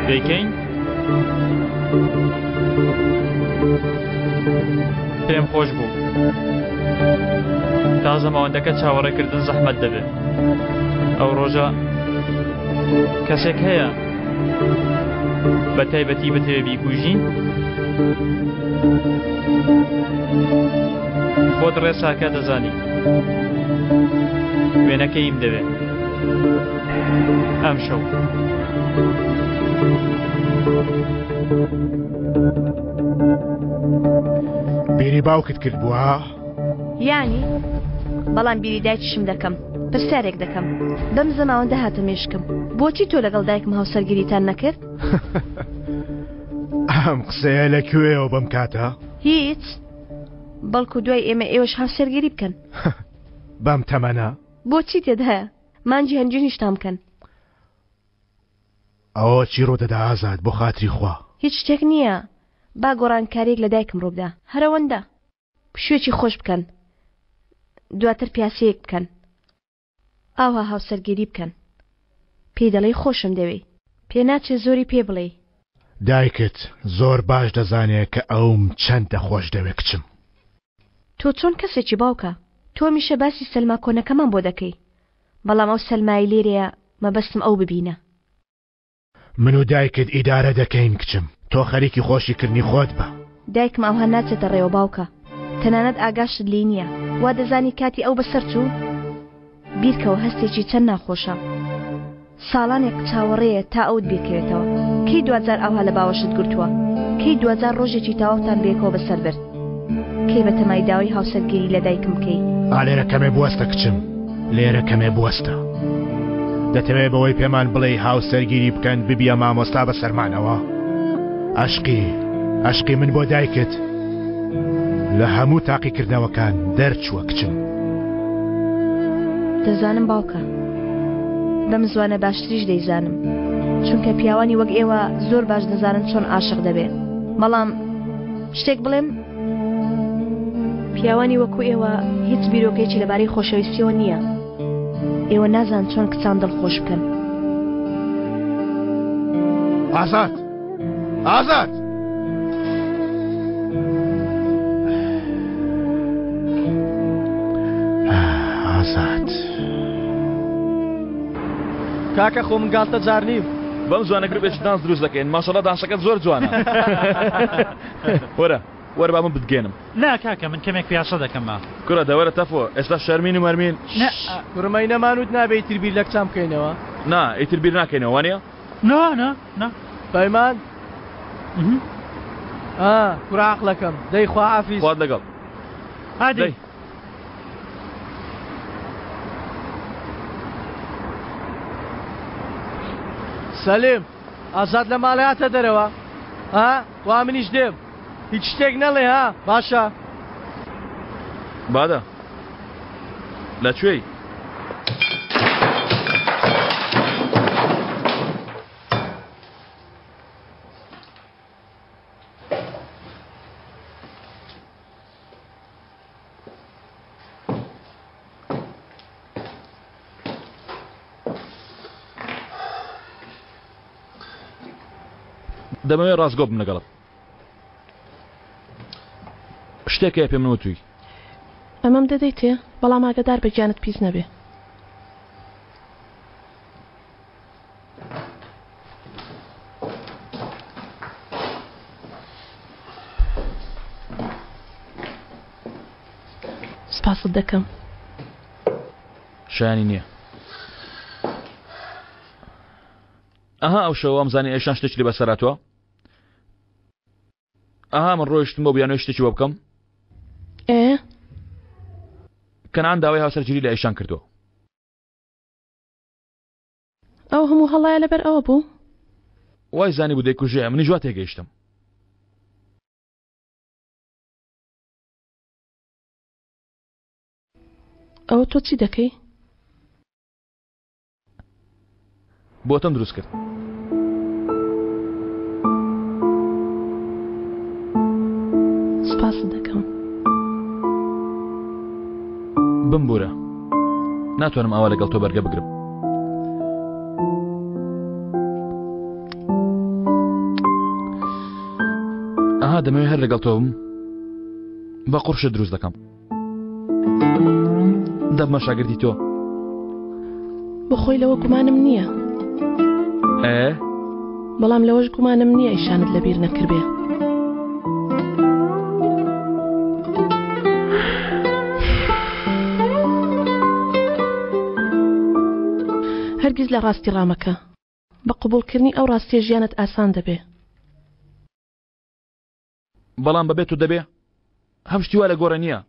[SPEAKER 7] دەیکەین؟ پێم خۆش بوو. تا زەماوەندەکە چاوەڕێکردن زەحمەت دەبێت. ئەو ڕۆژە کەسێک هەیە بە تایبەتی بتەوێ بیکوژی؟ خۆت ڕێساکە دەزانی. وێنەکەیم دەوێ. ئەمشەو.
[SPEAKER 5] بیری باوکت کردبووە؟
[SPEAKER 8] یانی؟ بەڵام بیری دایکیشم دەکەم. پرسیارێک دەکەم. بەم زەماوەندە هاتە مێشکم. بۆچی تۆ لەگەڵ دایکم هاوسەرگیریتان نەکرد؟
[SPEAKER 5] ئەم قسەیە لە کوێیەوە بەم کاتە؟
[SPEAKER 8] هیچ. بەڵکو دوای ئێمە ئێوەش هاوسەرگیری بکەن.
[SPEAKER 5] بەم تەمەنە؟
[SPEAKER 8] بۆچی تێدایە؟ مانگی هەنجیریشتان بکەن.
[SPEAKER 5] ئەوە چی ڕوودەدا ئازاد بۆ خاتری خوا؟
[SPEAKER 8] هیچ شتێک نییە با گۆڕانکاریەک لە دایکم ڕووبدا هەرئەوەندە. پشوویەکی خۆش بکەن دواتر پیاسەیەک بکەن ئاوها هاوسەرگیری بکەن پێی دەڵێی خۆشم دەوێی پێناچێ زۆری پێ بڵێی.
[SPEAKER 5] دایکت زۆر باش دەزانێ کە ئەوم چەندە خۆش دەوێ کچم.
[SPEAKER 8] تۆ چۆن کەسێکی باوکە تۆ هەمیشە باسی سەلما کۆنەکەمان بۆ دەکەی بەڵام ئەو سەلمایەی لێرەیە مەبەستم ئەو ببینە.
[SPEAKER 5] من و دایکت ئیدارە دەکەین کچم تۆ خەریکی خۆشی کردنی خۆت بە.
[SPEAKER 8] دایکم ئەوها ناچێتە ڕێوە باوکە تەنانەت ئاگاشت لێی نیە وا دەزانی کاتی ئەو بەسەر چوو؟ بیرکەوە هەستێکی چەند ناخۆشە ساڵانێک چاوەڕێیە تا ئەوت بیرکەوێتەوە کەی دواجار ئاوها لە باوەشت گرتووە کەی دواجار ڕۆژێکی تەواوتان بەیەکەوە بەسەر برد کەی بەتەمای داوای هاوسەرگیری لە دایکم بکەی؟
[SPEAKER 5] ئا لێرە کەمێ بوەستە کچم لێرە کەمێ بوەستە دەتەوێ بەوەی پێمان بڵێی هاوسەرگیری بکەن ببیە مامۆستا بەسەرمانەوە ئەشقی ئەشقی من بۆ دایکت لە هەموو تاقیکردنەوەکان دەرچووە کچم.
[SPEAKER 8] دەزانم باوکە. بەم زوانە باشتریش دەیزانم. چونکە پیاوانی وەک ئێوە زۆر باش دەزانن چۆن عاشق دەبێ. بەڵام شتێک بڵێم؟ پیاوانی وەکو ئێوە هیچ بیرۆکەیەکی لەبارەی خۆشەویستیەوە نییە. ئێوە نازان چۆن کچان دڵخۆش بکەن.
[SPEAKER 5] ئازاد! ئازاد! ئازاد.
[SPEAKER 3] کاکە خۆ من گاڵتە جار نیم.
[SPEAKER 2] بەم زوانە گروپێکی دانس دروست دەکەین ماشەڵا دانسەکەت زۆر جوانە وەرە وەرە با من بتگەێنم.
[SPEAKER 7] نا کاکە من کەمێک پیاسە دەکەم.
[SPEAKER 2] کورە دە وەرە تەفۆ ئێستا شەرمین و مەرمین.
[SPEAKER 7] نا.
[SPEAKER 3] کوڕە مەینەمان وت نابێ ئیتر بیر لە کچان بکەینەوە.
[SPEAKER 2] نا ئیتر بیر ناکەینەوە وانیە؟
[SPEAKER 7] نا نا نا.
[SPEAKER 3] پەیمان ئا کورە عەقڵەکەم دەی خواحافیز.
[SPEAKER 2] خوات لەگەڵ.
[SPEAKER 7] ئادەی.
[SPEAKER 2] دەی.
[SPEAKER 3] سەلیم ئازاد لە ماڵێ هاتە دەرەوە ها وا منیش دێم هیچ شتێک نەڵێ ها باشە.
[SPEAKER 2] بادە لە کوێی؟ دەمەوێت ڕاستگۆ بم لەگەڵت شتێک هەیە پێم نەوتووی.
[SPEAKER 4] ئەمەم دەدەیتێ بەڵام ئاگەدار بە گیانت پیس نەبێ. سپاست دەکەم.
[SPEAKER 2] شایانی نییە. ئەها ئەو شەوە وامزانی ئێشان شتێکی لێ بەسەر هاتووە. ئەها من ڕۆیشتم بۆ بیانۆی شتێکی بۆ بکەم.
[SPEAKER 4] ئێ؟
[SPEAKER 2] کەنعان داوای هاوسەرگیری لە ئەیشان کردووە.
[SPEAKER 4] ئەو هەموو هەڵایە لەبەر ئەوە بوو؟
[SPEAKER 2] وای زانیبوو دەیکوژێ، منیش وا تێگەیشتم.
[SPEAKER 4] ئەوە تۆ چی دەکەی؟
[SPEAKER 2] بۆتم دروست کرد.
[SPEAKER 4] سپاست دەکەم.
[SPEAKER 2] بمبورە ناتوانم ئاوا لەگەڵ تۆ بەرگە بگرم. دەمەوێت هەر لەگەڵ تۆ بم بە قوڕشت دروست دەکەم دەبمە شاگردی تۆ.
[SPEAKER 4] بۆ خۆی لەوە گومانم نییە.
[SPEAKER 2] ئێ؟
[SPEAKER 4] بەڵام لەوەش گومانم نییە ئیشانت لەبیر نەکردبێ. هەرگیز لە ڕاستی ڕامەکە. بە قبوڵکردنی ئەو ڕاستیە ژیانت ئاسان دەبێ.
[SPEAKER 2] بەڵام بەبێ تۆ دەبێ؟ هەم شتی وا لە گۆڕێ نییە.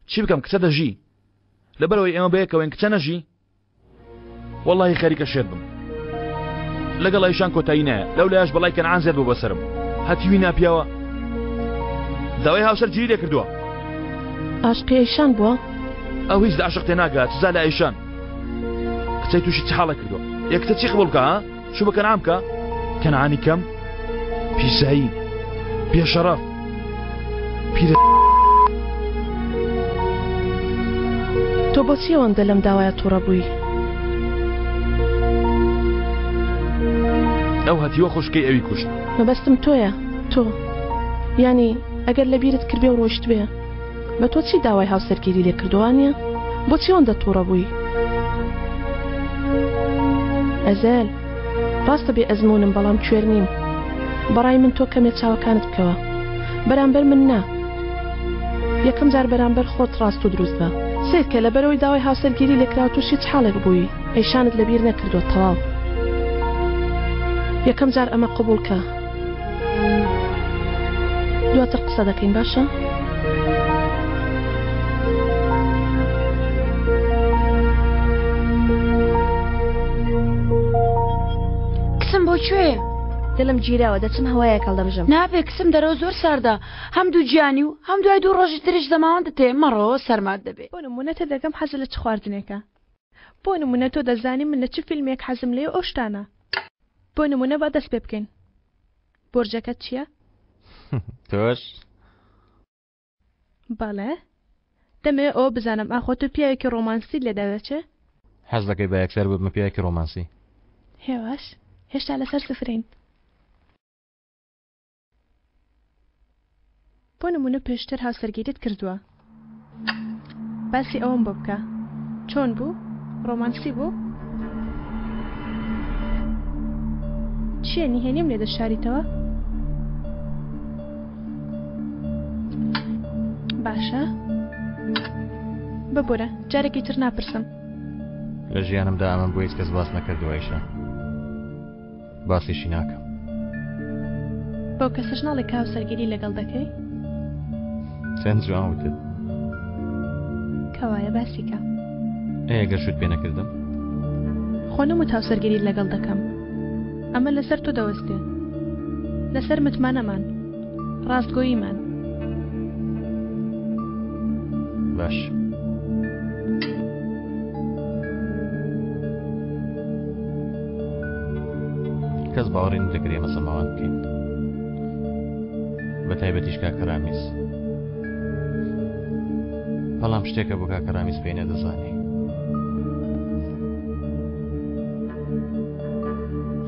[SPEAKER 2] چی بکەم کچە دەژی. لەبەرئەوەی ئێمە بەیەکەوەین کچە نەژی؟ وەڵاهی خەریکە شێت بم. لەگەڵ ئەیشان کۆتایی نایە. لەو لایەش بەڵای کەنعان زیاد بوو بەسەرم. هەتیوی ناپیاوە داوای هاوسەر گیری لێ کردووە.
[SPEAKER 4] ئاشقی ئەیشان بووە؟
[SPEAKER 2] ئەو هیچ لە عەشق تێناگات سزا لە ئەیشان. کچەی تووشی چ حاڵێک کردووە؟ ئێ کچە چی قبوڵ بکا ها؟ شوو بە کەنعان بکە؟ کەنعانی کەم پیسایی بێشەڕەف پیرە
[SPEAKER 4] تۆ بۆچی ئەوەندە لەم داوایە تووڕە بووی؟
[SPEAKER 2] ئەو هەتیوە خوشکەی ئەوی کوشت.
[SPEAKER 4] مەبەستم تۆیە تۆ یانی ئەگەر لەبیرت کردبێ و ڕۆیشتبێ بە تۆ چی داوای هاوسەرگیری لێ کردووە وانیە؟ بۆچی ئەوەندە توڕە بووی؟ ئەزەل، ڕاستە بێ ئەزموونم بەڵام کوێر نیم. بەڕای من تۆ کەمێ چاوەکانت بکەوە. بەرامبەر من نا. یەکەم جار بەرامبەر خۆت ڕاست و دروست بە. سەیرکە لەبەرئەوەی داوای هاوسەرگیری لێکراوە تووشی چ حاڵێک بووی؟ ئەیشانت لەبیر نەکردووە تەواو. یەکەم جار ئەمە قبوڵ کە. دواتر قسە دەکەین باشە؟
[SPEAKER 10] کچم بۆ کوێ؟
[SPEAKER 8] دڵم گیراوە دەچم هەوایەک هەڵدەمژم.
[SPEAKER 10] نابێ کچم دەرەوە زۆر ساردە هەم دووگیانی و هەم دوای دوو ڕۆژی تریش زەماوەندت هەیە مەڕۆ سەرمات دەبێ.
[SPEAKER 6] بۆ نموونە تێدەگەم حەزت لە چ خواردنێکە بۆ نموونە تۆ دەزانی من لە چ فیلمێک حەزم لێیە و ئەو شتانە بۆ نموونە با دەست پێ بکەین بۆرجەکەت چییە؟
[SPEAKER 9] تۆش؟
[SPEAKER 6] بەڵێ دەمەوێ ئەوە بزانم ئاخۆ تۆ پیاوێکی ڕۆمانسیت لێ دەردەچێ؟
[SPEAKER 9] حەز دەکەی بە یەکسەر ببمە پیاوێکی ڕۆمانسی؟
[SPEAKER 6] هێواش هێشتا لەسەر سفرین. بۆ نموونە پێشتر هاوسەرگیریت کردووە؟ باسی ئەوەم بۆ بکە. چۆن بوو؟ ڕۆمانسی بوو؟ چییە نهێنیم لێ دەشاریتەوە؟ باشە. ببورە، جارێکی تر ناپرسم.
[SPEAKER 9] لە ژیانمدا ئەمەم بۆ هیچ کەس باس نەکردووە ئایشە. باسیشی ناکەم.
[SPEAKER 6] بەو کەسەش ناڵێ کە هاوسەرگیری لەگەڵ دەکەی؟
[SPEAKER 9] چەند جوان وتت.
[SPEAKER 6] کەوایە باسی کە.
[SPEAKER 9] ئەی گەر شوت پێ نەکردم؟
[SPEAKER 6] خۆ نەموت هاوسەرگیریت لەگەڵ دەکەم. ئەمە لەسەر تۆ دەوەستێ. لەسەر متمانەمان. ڕاستگۆییمان.
[SPEAKER 9] باش. کەس باوەڕی نەدەکرد ئێمە سەماوان بکەین بە تایبەتیش کاکە ڕامیز بەڵام شتێکە بۆ کاکە ڕامیز پێی نەدەزانی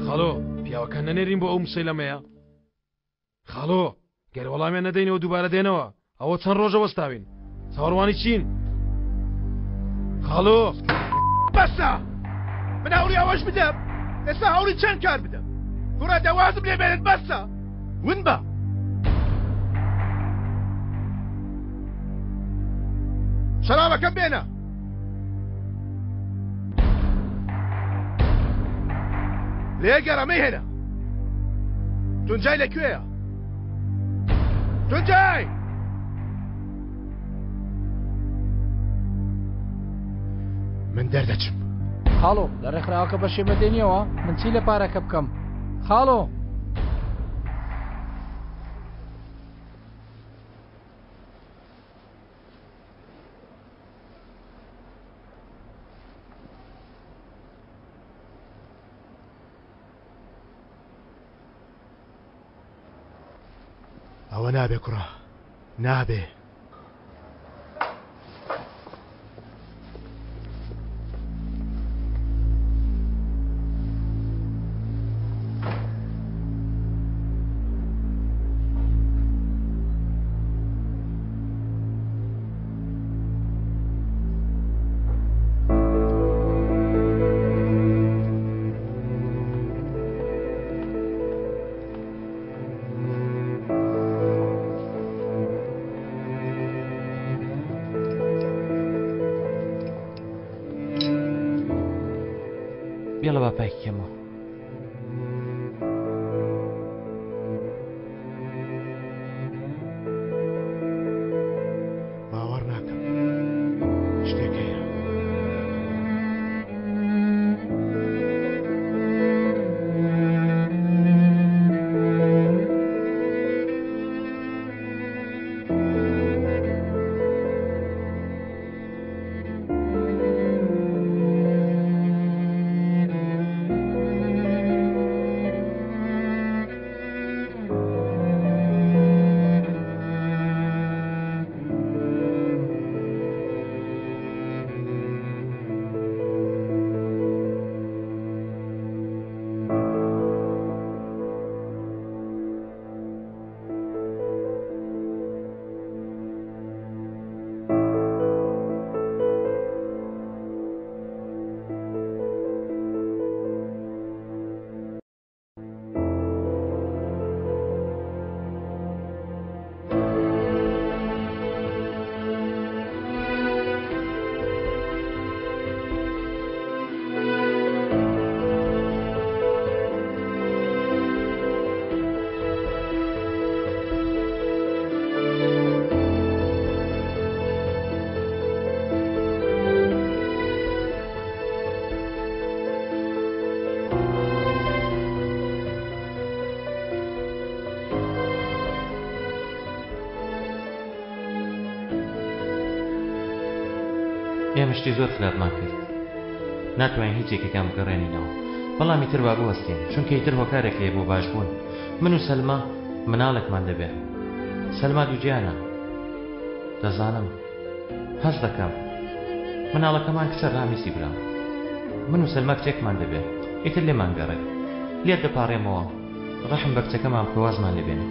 [SPEAKER 12] خاڵۆ پیاوەکان نەنێرین بۆ ئەو مسەیلەمەیە خاڵۆ گەر وەڵامیان نەدەینەوە دووبارە دێنەوە ئەوە چەند ڕۆژە وەستاوین چاوەڕوانی چین خاڵۆ
[SPEAKER 5] بەسە من هەوڵی ئەوەش بدەم ئێستا هەوڵی چەند کار بدەم کوڕە دەوازم لێ بێنن بەسە ون بە شەرابەکەم بێنە لێگەڕە مەیهێنە تونجای لەکوێیە تونجای من دەردەچم
[SPEAKER 13] خاڵۆ لە ڕێکخراوەکە بەشێ مەدێنیەوە من چی لە پارەکە بکەم خاڵۆ
[SPEAKER 5] ئەوە نابێ کوڕە نابێ.
[SPEAKER 9] بێڵە با پاکی کەمەوە.
[SPEAKER 5] باوەڕ ناکەم شتێک هەیە.
[SPEAKER 9] ئێمە شتی زۆر خراپمان کرد ناتوانین هیچ یەکێکیان بگەڕێنینەوە بەڵام ئیتر با بوەستین چونکە ئیتر هۆکارێک هەیە بۆ باشبوون من و سەلما مناڵێکمان دەبێ سەلما دووگیانە دەزانم هەست دەکەم مناڵەکەمان کچە ڕامیسی برام من و سەلما کچێکمان دەبێ ئیتر لێمان گەڕێ لێت دەپاڕێمەوە ڕەحم بە کچەکەمان بکە وازمان لێ بێنە.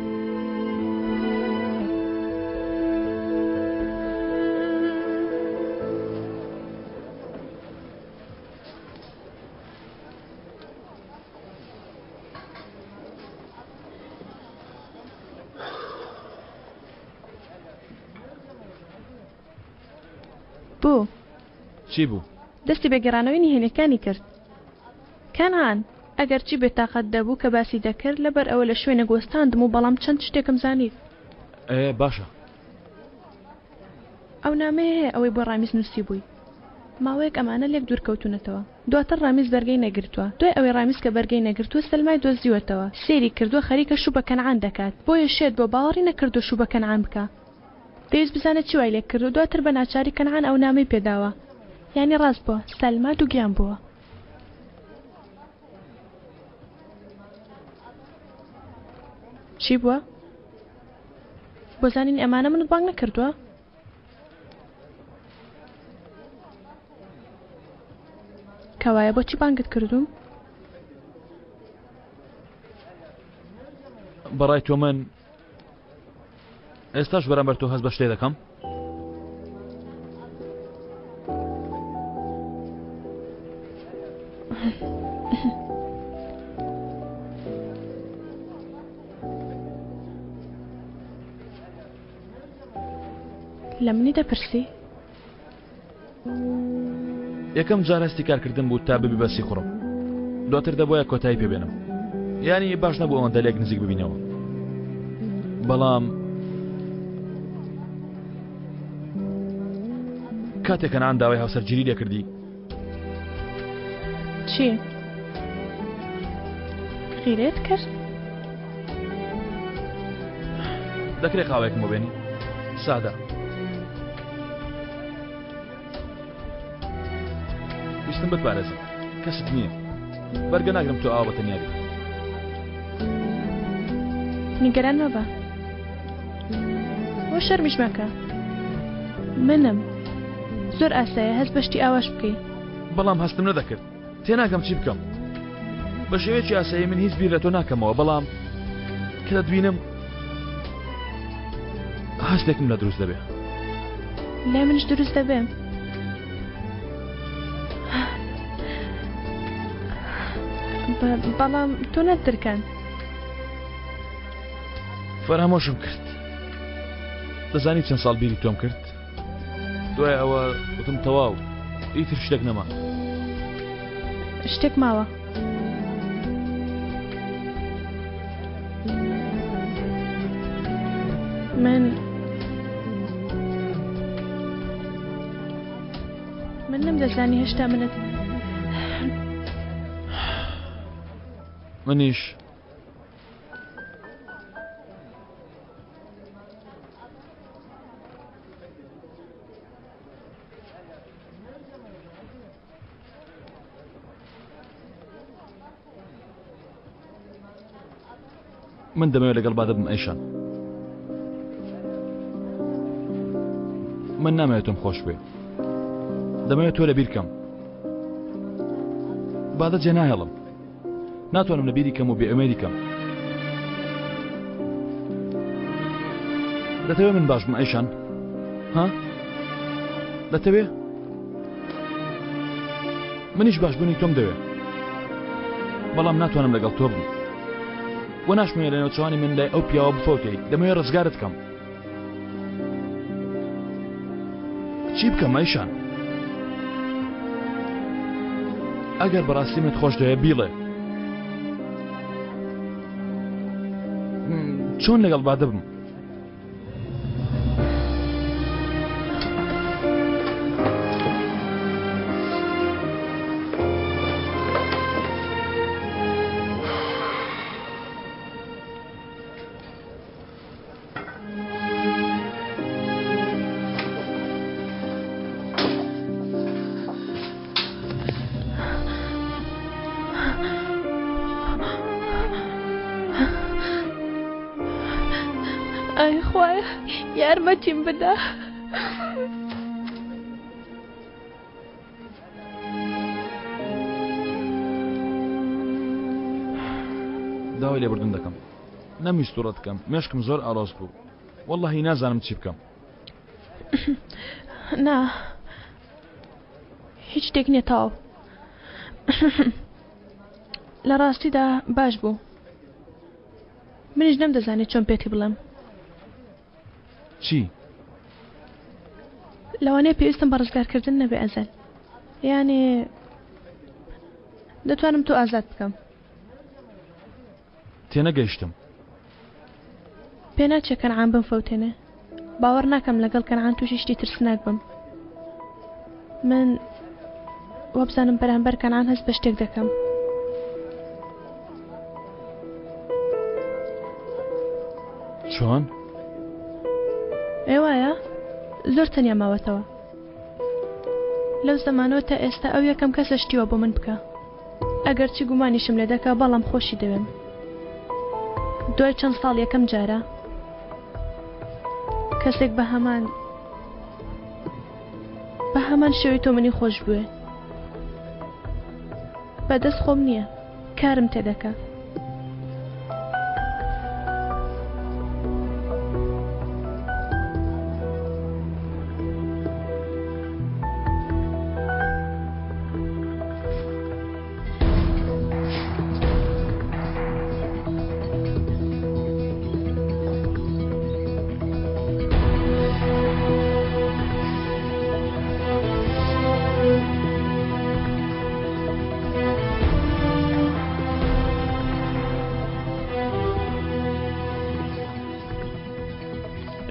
[SPEAKER 6] بۆ؟
[SPEAKER 2] چی بوو؟
[SPEAKER 6] دەستی بە گێڕانەوەی نهێنیەکانی کرد. کەنعان، ئەگەرچی بێتاقەت دەبوو کە باسی دەکرد، لەبەر ئەوە لە شوێنێک وەستاندم و بەڵام چەند شتێکم زانی.
[SPEAKER 2] ئێ باشە.
[SPEAKER 6] ئەو نامەیە هەیە ئەوەی بۆ ڕامیز نووسیبووی. ماوەیەک ئەمانە لێک دوور کەوتوونەتەوە. دواتر ڕامیز بەرگەی نەگرتووە. دوای ئەوەی ڕامیز کە بەرگەی نەگرتووە سەلمای دۆزیوەتەوە. سەیری کردووە خەریکە شوو بە کەنعان دەکات. بۆیە شێت بووە باوەڕی نەکردووە شوو بە کەنعان بکا. دەیویست بزانێت چی وای لێ کردووە. دواتر بە ناچاری کەنعان ئەو نامەی پێداوە. یانی ڕاست بووە سەلما دووگیان بووە. چی بووە؟ بۆ زانینی ئەمانە منت بانگ نەکردووە؟ کەوایە بۆچی بانگت کردووم؟
[SPEAKER 2] بەڕای تۆ من ئێستاش بەرامبەر تۆ هەست بە شتێ دەکەم؟
[SPEAKER 6] لە منی دەپرسی؟
[SPEAKER 2] یەکەم جار هەستی کارکردن بوو تا ببی بە سیخوڕم دواتر دەبوایە کۆتایی پێبێنم یانی باش نەبوو ئەوەندە لێک نزیک ببینەوە بەڵام کاتێک کەنعان داوای هاوسەرگیری لێکردی
[SPEAKER 6] چی؟ غیرەت کرد؟
[SPEAKER 2] دەکرێت قاوەیەکم بۆ بێنی سادە ویستم بتپارێزم کەست نییە بەرگە ناگرم تۆ ئاوا بە تەنیا بیت
[SPEAKER 6] نیگەران مەبە بۆ شەرمیش مەکە منم زۆر ئاسایە هەست بە شتی ئاواش بکەی
[SPEAKER 2] بەڵام هەستم نەدەکرد تێناگەم چی بکەم بە شێوەیەکی ئاسایی من هیچ بیر لە تۆ ناکەمەوە بەڵام کە دەتبینم هەستێکم لە دروست دەبێ
[SPEAKER 6] لای منش دروست دەبێ بەڵام تۆ نەترکان
[SPEAKER 2] فەرامۆشم کرد دەزانی چەند ساڵ بیری تۆم کرد دوای ئەوە وتم تەواو ئیتر شتێک نەما.
[SPEAKER 6] شتێک ماوە. من من نەمدەزانی هێشتا منت
[SPEAKER 2] منیش من دەمەوێت لەگەڵ بادە بم ئەیشان من نامەوێت تۆم خۆش بێ دەمەوێت تۆ لەبیر کەم بادە جێ ناهێڵم ناتوانم لە بیری کەم و بێ ئومێدی کەم دەتەوێ من باش بم ئەیشان ها دەتەوێ منیش باشبوونی تۆم دەوێ بەڵام ناتوانم لەگەڵ تۆ بم وە ناشمەوێ لە نێوچەوانی من لای ئەو پیاوە بفەوتێی دەمەوێ ڕزگارت کەم چی بکەم ئەیشان ئەگەر بەڕاستی منت خۆش دەوێ بیڵێ چۆن لەگەڵ بادە بم
[SPEAKER 6] ئای خوایە یارمەتیم بدە.
[SPEAKER 2] داوای لێبوردن دەکەم نەمویست توڕەت کەم مێشکم زۆر ئاڵۆز بوو وەڵڵاهی نازانم چی بکەم.
[SPEAKER 6] نا هیچ شتێک نییە تەواو لە ڕاستیدا باش بوو منیش نەمدەزانی چۆن پێتی بڵێم
[SPEAKER 2] چی؟
[SPEAKER 6] لەوانەیە پێویستم بە ڕزگارکردن نەبێ ئەزەل یانێ دەتوانم تۆ ئازاد بکەم
[SPEAKER 2] تێنەگەیشتم.
[SPEAKER 6] پێناچێ کەنعان بمفەوتێنێ. باوەڕ ناکەم لەگەڵ کەنعان تووشی شتی ترسناک بم. من وابزانم بەرامبەر کەنعان هەست بە شتێک دەکەم.
[SPEAKER 2] چۆن؟
[SPEAKER 6] ئێ وایە؟ زۆر تەنیا ماوەتەوە. لەو زەمانەوە تا ئێستا ئەو یەکەم کەسە شتی وا بۆ من بکا. ئەگەرچی گومانیشم لێ دەکا بەڵام خۆشی دەوێم. دوای چەند ساڵ یەکەم جارە کەسێک بە هەمان بە هەمان شێوەی تۆ منی خۆش بوێ. بەدەست خۆم نییە کارم تێدەکا.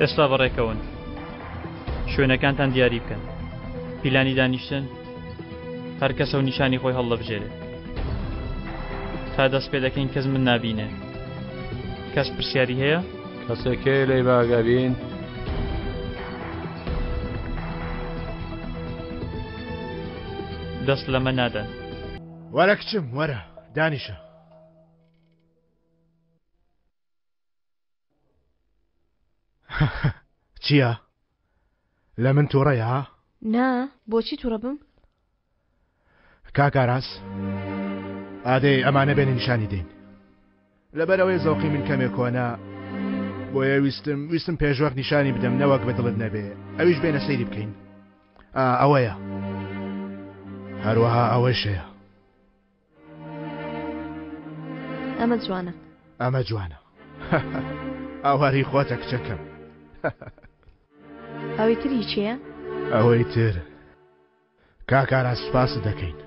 [SPEAKER 7] ئێستا بەڕێکەون شوێنەکانتان دیاری بکەن پیلانی دانیشتن هەر کەسە و نیشانی خۆی هەڵدەبژێرێ تا دەست پێ دەکەین کەس من نابینێ کەس پرسیاری هەیە؟
[SPEAKER 14] کەسێک هەیە لێی باگا بین؟
[SPEAKER 7] دەست لەمە نادەن.
[SPEAKER 5] وەرە کچم وەرە دانیشە. چییە؟ لە من تووڕەیە ها؟
[SPEAKER 8] نا بۆچی تووڕە بم؟
[SPEAKER 5] کاک ئاراس ئادەی ئەمانە بێنە نیشانی دەین لەبەرئەوەی زەوقی من کەمێ کۆنە بۆیە ویستم ویستم پێشوەخت نیشانی بدەم نەوەک بە دڵت نەبێ ئەویش بێنە سەیری بکەین ئەوەیە هەروەها ئەوەیش هەیە
[SPEAKER 8] ئەمە جوانە
[SPEAKER 5] ئەمە جوانە ئاواری خۆتە کچەکەم
[SPEAKER 8] ئەوەی تر هی چییە؟
[SPEAKER 5] ئەوەی تر کاک ئاراس سوپاست دەکەین.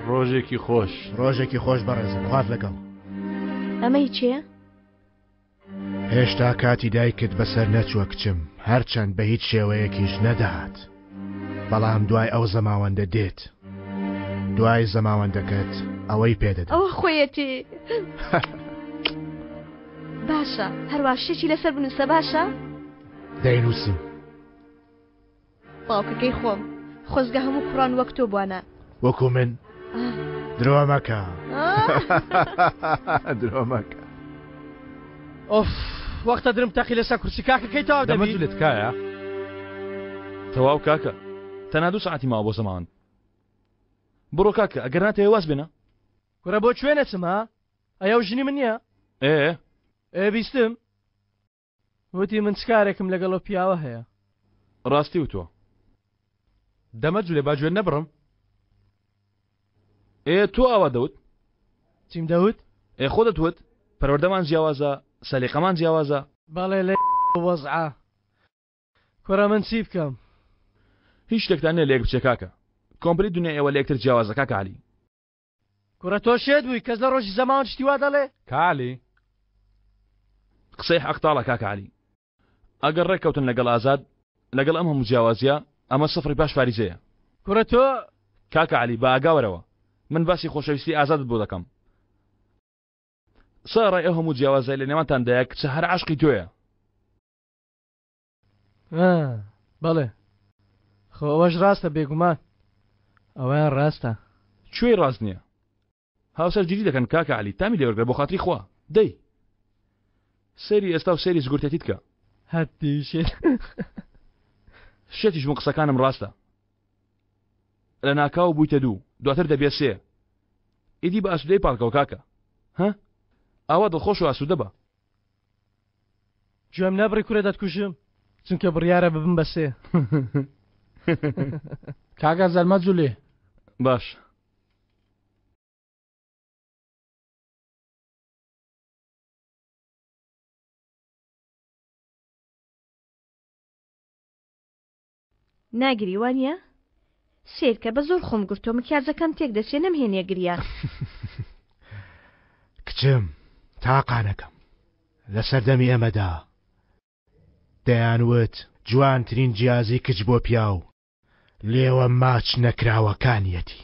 [SPEAKER 14] ڕۆژێکی خۆش.
[SPEAKER 5] ڕۆژێکی خۆش بەڕێزم خوات لەگەڵ.
[SPEAKER 8] ئەمە هی چێیە؟
[SPEAKER 5] هێشتا کاتی دایکت بەسەر نەچووە کچم هەرچەند بە هیچ شێوەیەکیش نەدەهات بەڵام دوای ئەو زەماوەندە دێت دوای زەماوەندەکەت ئەوەی پێدەدەم.
[SPEAKER 8] ئەوە خۆیەتی. باشە هەروا شتێکی لەسەر بنووسە باشە؟
[SPEAKER 5] دەینووسم.
[SPEAKER 8] باوکەکەی خۆم خۆزگە هەموو کوڕان وەک تۆ بوانە.
[SPEAKER 5] وەکو من؟ درۆ مەکە درۆ مەکە.
[SPEAKER 3] ئۆف وەختە درم تەقی لەسەر کورسی کاکە کەی تەواو دەبی؟
[SPEAKER 2] دەمەجولێ تکایە. تەواو کاکە تەنها دوو سەعاتی ماوە بۆ زەماوەند بڕۆ کاکە ئەگەر ناتەوێ واز بێنە.
[SPEAKER 3] کورە بۆ کوێ نەچم ها؟ ئەی ئەو ژنی من نییە؟
[SPEAKER 2] ئێ
[SPEAKER 3] ئێ بیستم وتی من چ کارێکم لەگەڵ ئەو پیاوە هەیە.
[SPEAKER 2] ڕاستی وتوە.
[SPEAKER 12] دەمە جولێ با گوێت نەبڕم.
[SPEAKER 2] ئێ تۆ ئاوا دەوت؟
[SPEAKER 3] چیم دەوت؟
[SPEAKER 2] ئێ خۆ دەتوت پەروەردەمان جیاوازە سەلیقەمان جیاوازە.
[SPEAKER 3] بەڵێ لە وەزعە. کوڕە من چی بکەم؟
[SPEAKER 2] هیچ شتێکتان نیە لەیەک بچێ کاکە. کۆمپلیت دونیای ئێوە لەیەکتر جیاوازە کاکە عەلی.
[SPEAKER 3] کوڕە تۆ شێت بووی کەس لە ڕۆژی زەماوەند شتی وا دەڵێ؟
[SPEAKER 12] کا عەلی.
[SPEAKER 2] قسەی حەق تاڵە کاکە عەلی. ئەگەر ڕێک کەوتن لەگەڵ ئازاد لەگەڵ ئەم هەموو جیاوازیە ئەمە سفری پاش فاریزەیە.
[SPEAKER 3] کوڕە تۆ.
[SPEAKER 2] کاکە عەلی بە ئاگا وەرەوە من باسی خۆشەویستی ئازادت بۆ دەکەم سەرەڕای ئەو هەموو جیاوازیە لە نێوانتاندایە کچە هەر عەشقی تۆیە.
[SPEAKER 3] بەڵێ خۆ ئەوەش ڕاستە بێگومان ئەوەیان ڕاستە.
[SPEAKER 2] کوێی ڕاست نیە؟ هاوسەر گیری دەکەن کاکە عەلی تامی لێوەرگرە بۆ خاتری خوا دەی سەیری ئێستا و سەیری زگورتێتیت کە.
[SPEAKER 3] هەتیو شێت.
[SPEAKER 2] شێتیش بوون قسەکانم ڕاستە لە ناکاو بوویتە دوو دواتر دەبێ سێ ئیدی بە ئاسوودەی پاڵکەوە کاکە ها ئاوا دڵخۆش و ئاسوودە بە.
[SPEAKER 3] گوێم نەبڕی کورە دەتکوژم چونکە بڕیارە ببم بە سێ.
[SPEAKER 13] کاکە زەرمە جولێ.
[SPEAKER 2] باش.
[SPEAKER 8] ناگری وانیە؟ سەیرکە بە زۆر خۆم گرتووە مکیاجەکەم تێک دەچێ نەمهێنیە گریان.
[SPEAKER 5] کچم تاقانەکەم لە سەردەمی ئێمەدا دەیانوت جوانترین جیازی کچ بۆ پیاو لێوە ماچ نەکراوەکانیەتی.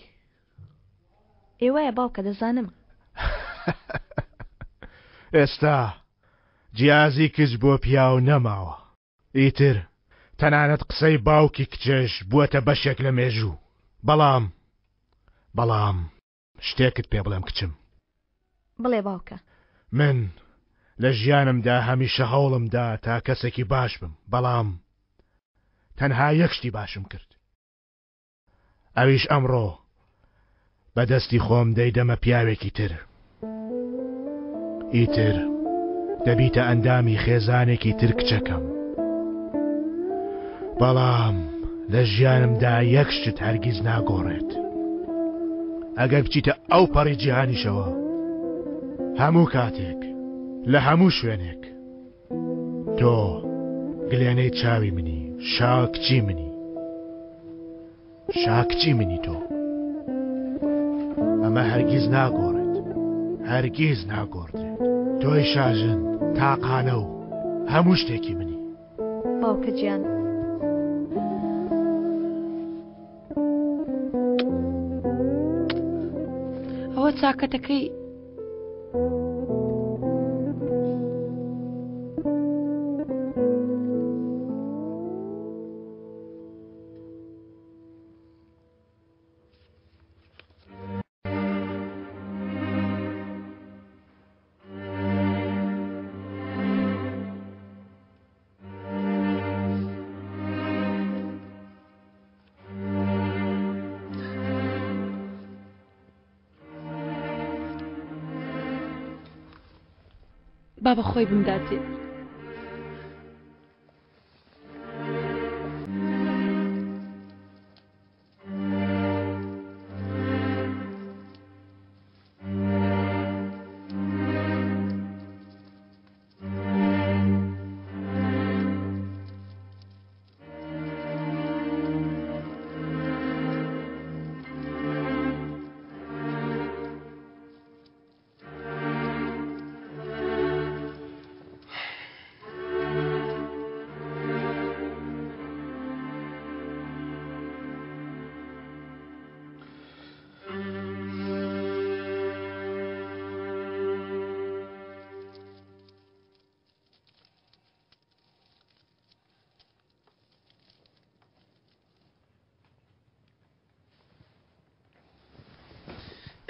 [SPEAKER 8] ئێ وایە باوکە دەزانم.
[SPEAKER 5] ئێستا جیازی کچ بۆ پیاو نەماوە ئیتر تەنانەت قسەی باوکی کچش بووەتە بەشێک لە مێژوو بەڵام بەڵام شتێکت پێ بڵێم کچم.
[SPEAKER 8] بڵێ باوکە.
[SPEAKER 5] من لە ژیانمدا هەمیشە هەوڵم دا تا کەسێکی باش بم بەڵام تەنها یەک شتی باشم کرد ئەویش ئەمڕۆ بە دەستی خۆم دەیدەمە پیاوێکی تر ئیتر دەبیتە ئەندامی خێزانێکی تر کچەکەم بەڵام لە ژیانمدا یەک شتت هەرگیز ناگۆڕێت ئەگەر بچیتە ئەو پەڕی جیهانیشەوە هەموو کاتێک لە هەموو شوێنێک تۆ گلێنەی چاوی منی شاکچی منی شاکچی منی تۆ ئەمە هەرگیز ناگۆڕێت هەرگیز ناگۆڕدرێت تۆی شاژن تاقانە و هەموو شتێکی منی
[SPEAKER 8] باوکە گیان.
[SPEAKER 10] ئەوە چاکەتەکەی با بە خۆی بمداتێ.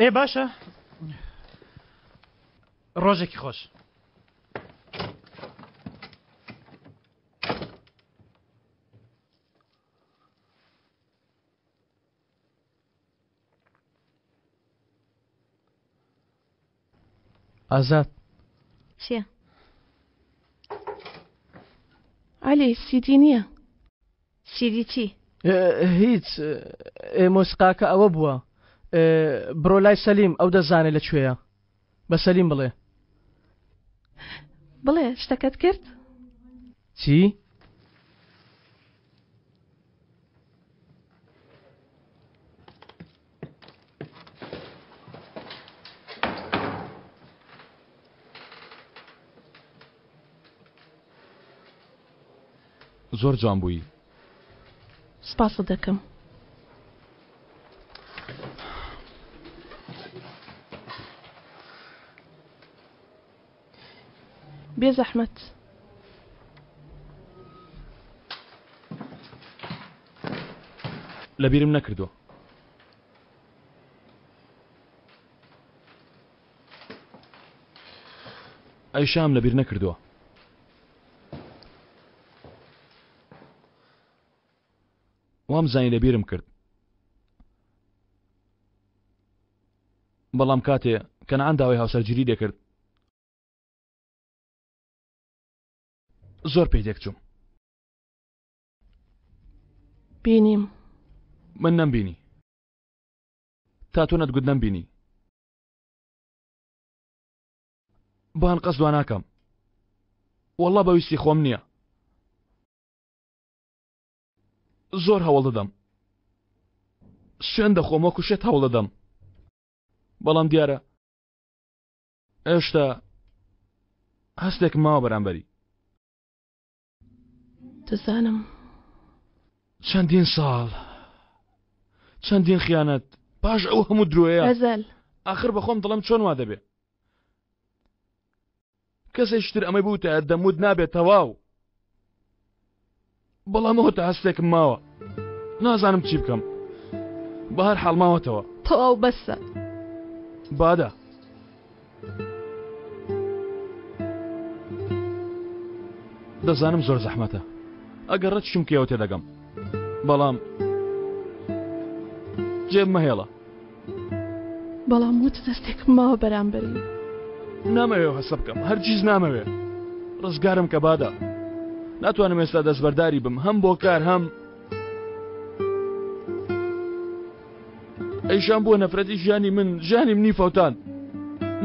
[SPEAKER 3] ئێ باشە ڕۆژێکی خۆش. ئازاد.
[SPEAKER 8] چیە؟
[SPEAKER 4] عەلی سیدی نییە.
[SPEAKER 8] سیدی چی؟
[SPEAKER 3] هیچ مۆسیقاکە ئەوە بووە بڕۆ لای سەلیم ئەو دەزانێت لە کوێیە بە سەلیم بڵێ.
[SPEAKER 4] بڵێ شتەکەت کرد؟
[SPEAKER 3] چی؟
[SPEAKER 2] زۆر جوان بووی.
[SPEAKER 4] سپاست دەکەم. بێ زەحمەت.
[SPEAKER 2] لەبیرم نەکردووە. ئەیشام لەبیر نەکردووە. وام زانی لەبیرم کرد. بەڵام کاتێ کەنعان داوای هاوسەرگیری لێکرد زۆر پێی تێکچووم.
[SPEAKER 4] بینیم.
[SPEAKER 2] من نەمبینی. تا تۆ نەتگوت نەمبینی. بان قەس وا ناکەم. وەڵڵا بە ویستی خۆم نییە. زۆر هەوڵ دەدەم. سوێن دەخۆم وەکو شێت هەوڵ دەدەم. بەڵام دیارە هێشتا هەستێکم ماوە بەرامبەری.
[SPEAKER 4] دەزانم.
[SPEAKER 2] چەندین ساڵ چەندین خیانەت پاش ئەو هەموو درۆیە.
[SPEAKER 4] غەزەل.
[SPEAKER 2] ئاخر بەخۆم دەڵێم چۆن وا دەبێ کەسێکی تر ئەمەی بوتایە دەموت نابێت تەواو بەڵام ئەوە تا هەستێکم ماوە نازانم چی بکەم بە هەر حاڵ ماوەتەوە
[SPEAKER 4] تەواو بەسە
[SPEAKER 2] بادە دەزانم زۆر زەحمەتە ئەگەر ڕەتشم کەیەوە تێدەگەم بەڵام جێم مەهێڵە
[SPEAKER 4] بەڵام وت دەستێکم ماوە بەرامبەری.
[SPEAKER 2] نامەوێ هەسە بکەم هەرگیز نامەوێ ڕزگارم کە بادە ناتوانم ئێستا دەستبەرداری بم هەم بۆ کار هەم ئەیشان بووە نەفرەتی ژیانی من ژیانی منی فەوتان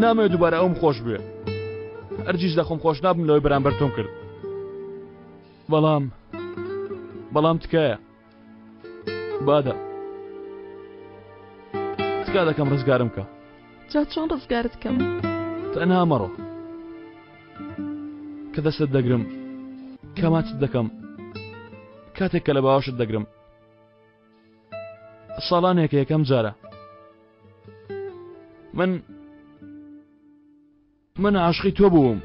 [SPEAKER 2] نامەوێ دووبارە ئەوم خۆش بوێ هەرگیز لە خۆم خۆش نابم لەوەی بەرامبەر تۆم کرد بەڵام بەڵام تکایە بادە تکا دەکەم ڕزگارم کە.
[SPEAKER 4] جا چۆن ڕزگارت کەم؟
[SPEAKER 2] تەنها مەڕۆ. کە دەستت دەگرم، کە ماچت دەکەم، کاتێک کە لە باوەشت دەگرم. ساڵانێکە یەکەم جارە. من من عاشقی تۆ بووم.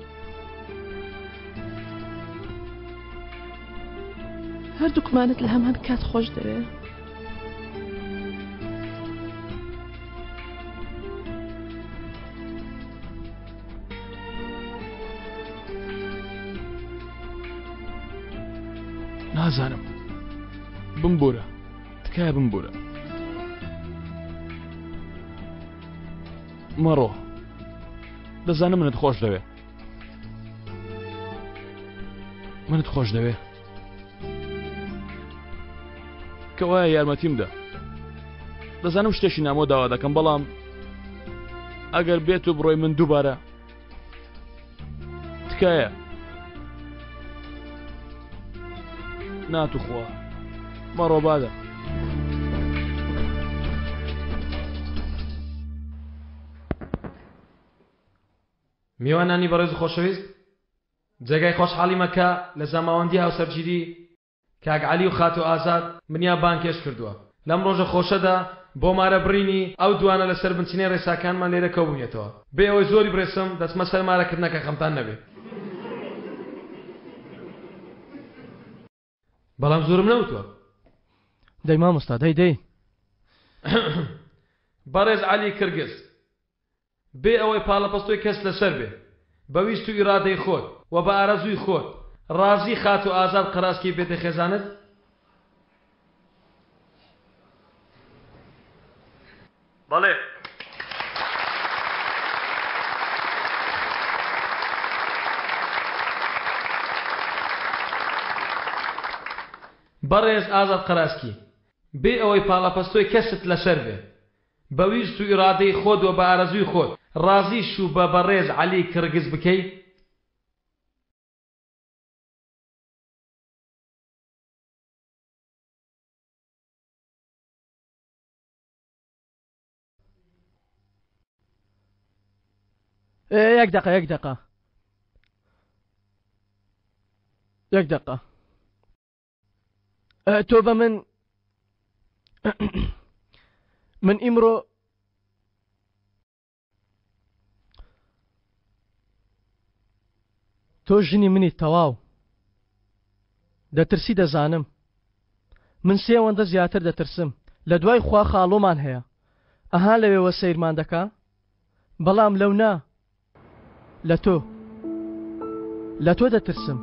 [SPEAKER 4] هەردووکمانت لە هەمان کات خۆش دەوێ.
[SPEAKER 2] نازانم بمبورە تکایە بمبورە مەڕۆ دەزانم منت خۆش دەوێ منت خۆش دەوێ کەوایە یارمەتیم دە دەزانم شتێکی نامۆ داوا دەکەم بەڵام ئەگەر بێت و بڕۆی من دووبارە تکایە ناتوخوا مەڕۆ بادە.
[SPEAKER 12] میوانانی بەڕێز و خۆشەویست جێگای خۆشحاڵیمە کە لە زەماوەندی هاوسەرگیری کاک عەلی و خاتوو ئازاد منیان بانگهێشت کردووە لەم ڕۆژە خۆشەدا بۆ مارە بڕینی ئەو دوانە لەسەر بنچینەی ڕێساکانمان لێرە کۆبووینەتەوە بێ ئەوەی زۆری بڕێسم دەچمە سەر مارەکردنەکە خەمتان نەبێ بەڵام زۆرم نەوتووە.
[SPEAKER 3] دەی مامۆستا دەی دەی.
[SPEAKER 12] بەڕێز عەلی کرگز، بێ ئەوەی پاڵەپەستۆی کەس لەسەر بێ، بە ویست و ئیرادەی خۆت و بە ئارەزووی خۆت، ڕازی خاتوو ئازاد قەراسکی بێتە خێزانت؟ بەڵێ. بەڕێز ئازاد قەراسکی، بێ ئەوەی پاڵەپەستۆی کەست لەسەر بێ، بە ویست و ئیرادەی خۆت و بە ئارەزووی خۆت، ڕازی شوو بە بەڕێز عەلی کڕگز بکەی؟
[SPEAKER 3] یەک دەقە یەک دەقە یەک دەقە تۆ بە من من ئیمڕۆ تۆ ژنی منی تەواو دەترسی دەزانم من سێوەندە زیاتر دەترسم لە دوای خوا خاڵۆمان هەیە ئەها لەوێوە سەیرمان دەکا بەڵام لەو نا لە تۆ. لە تۆ دەترسم.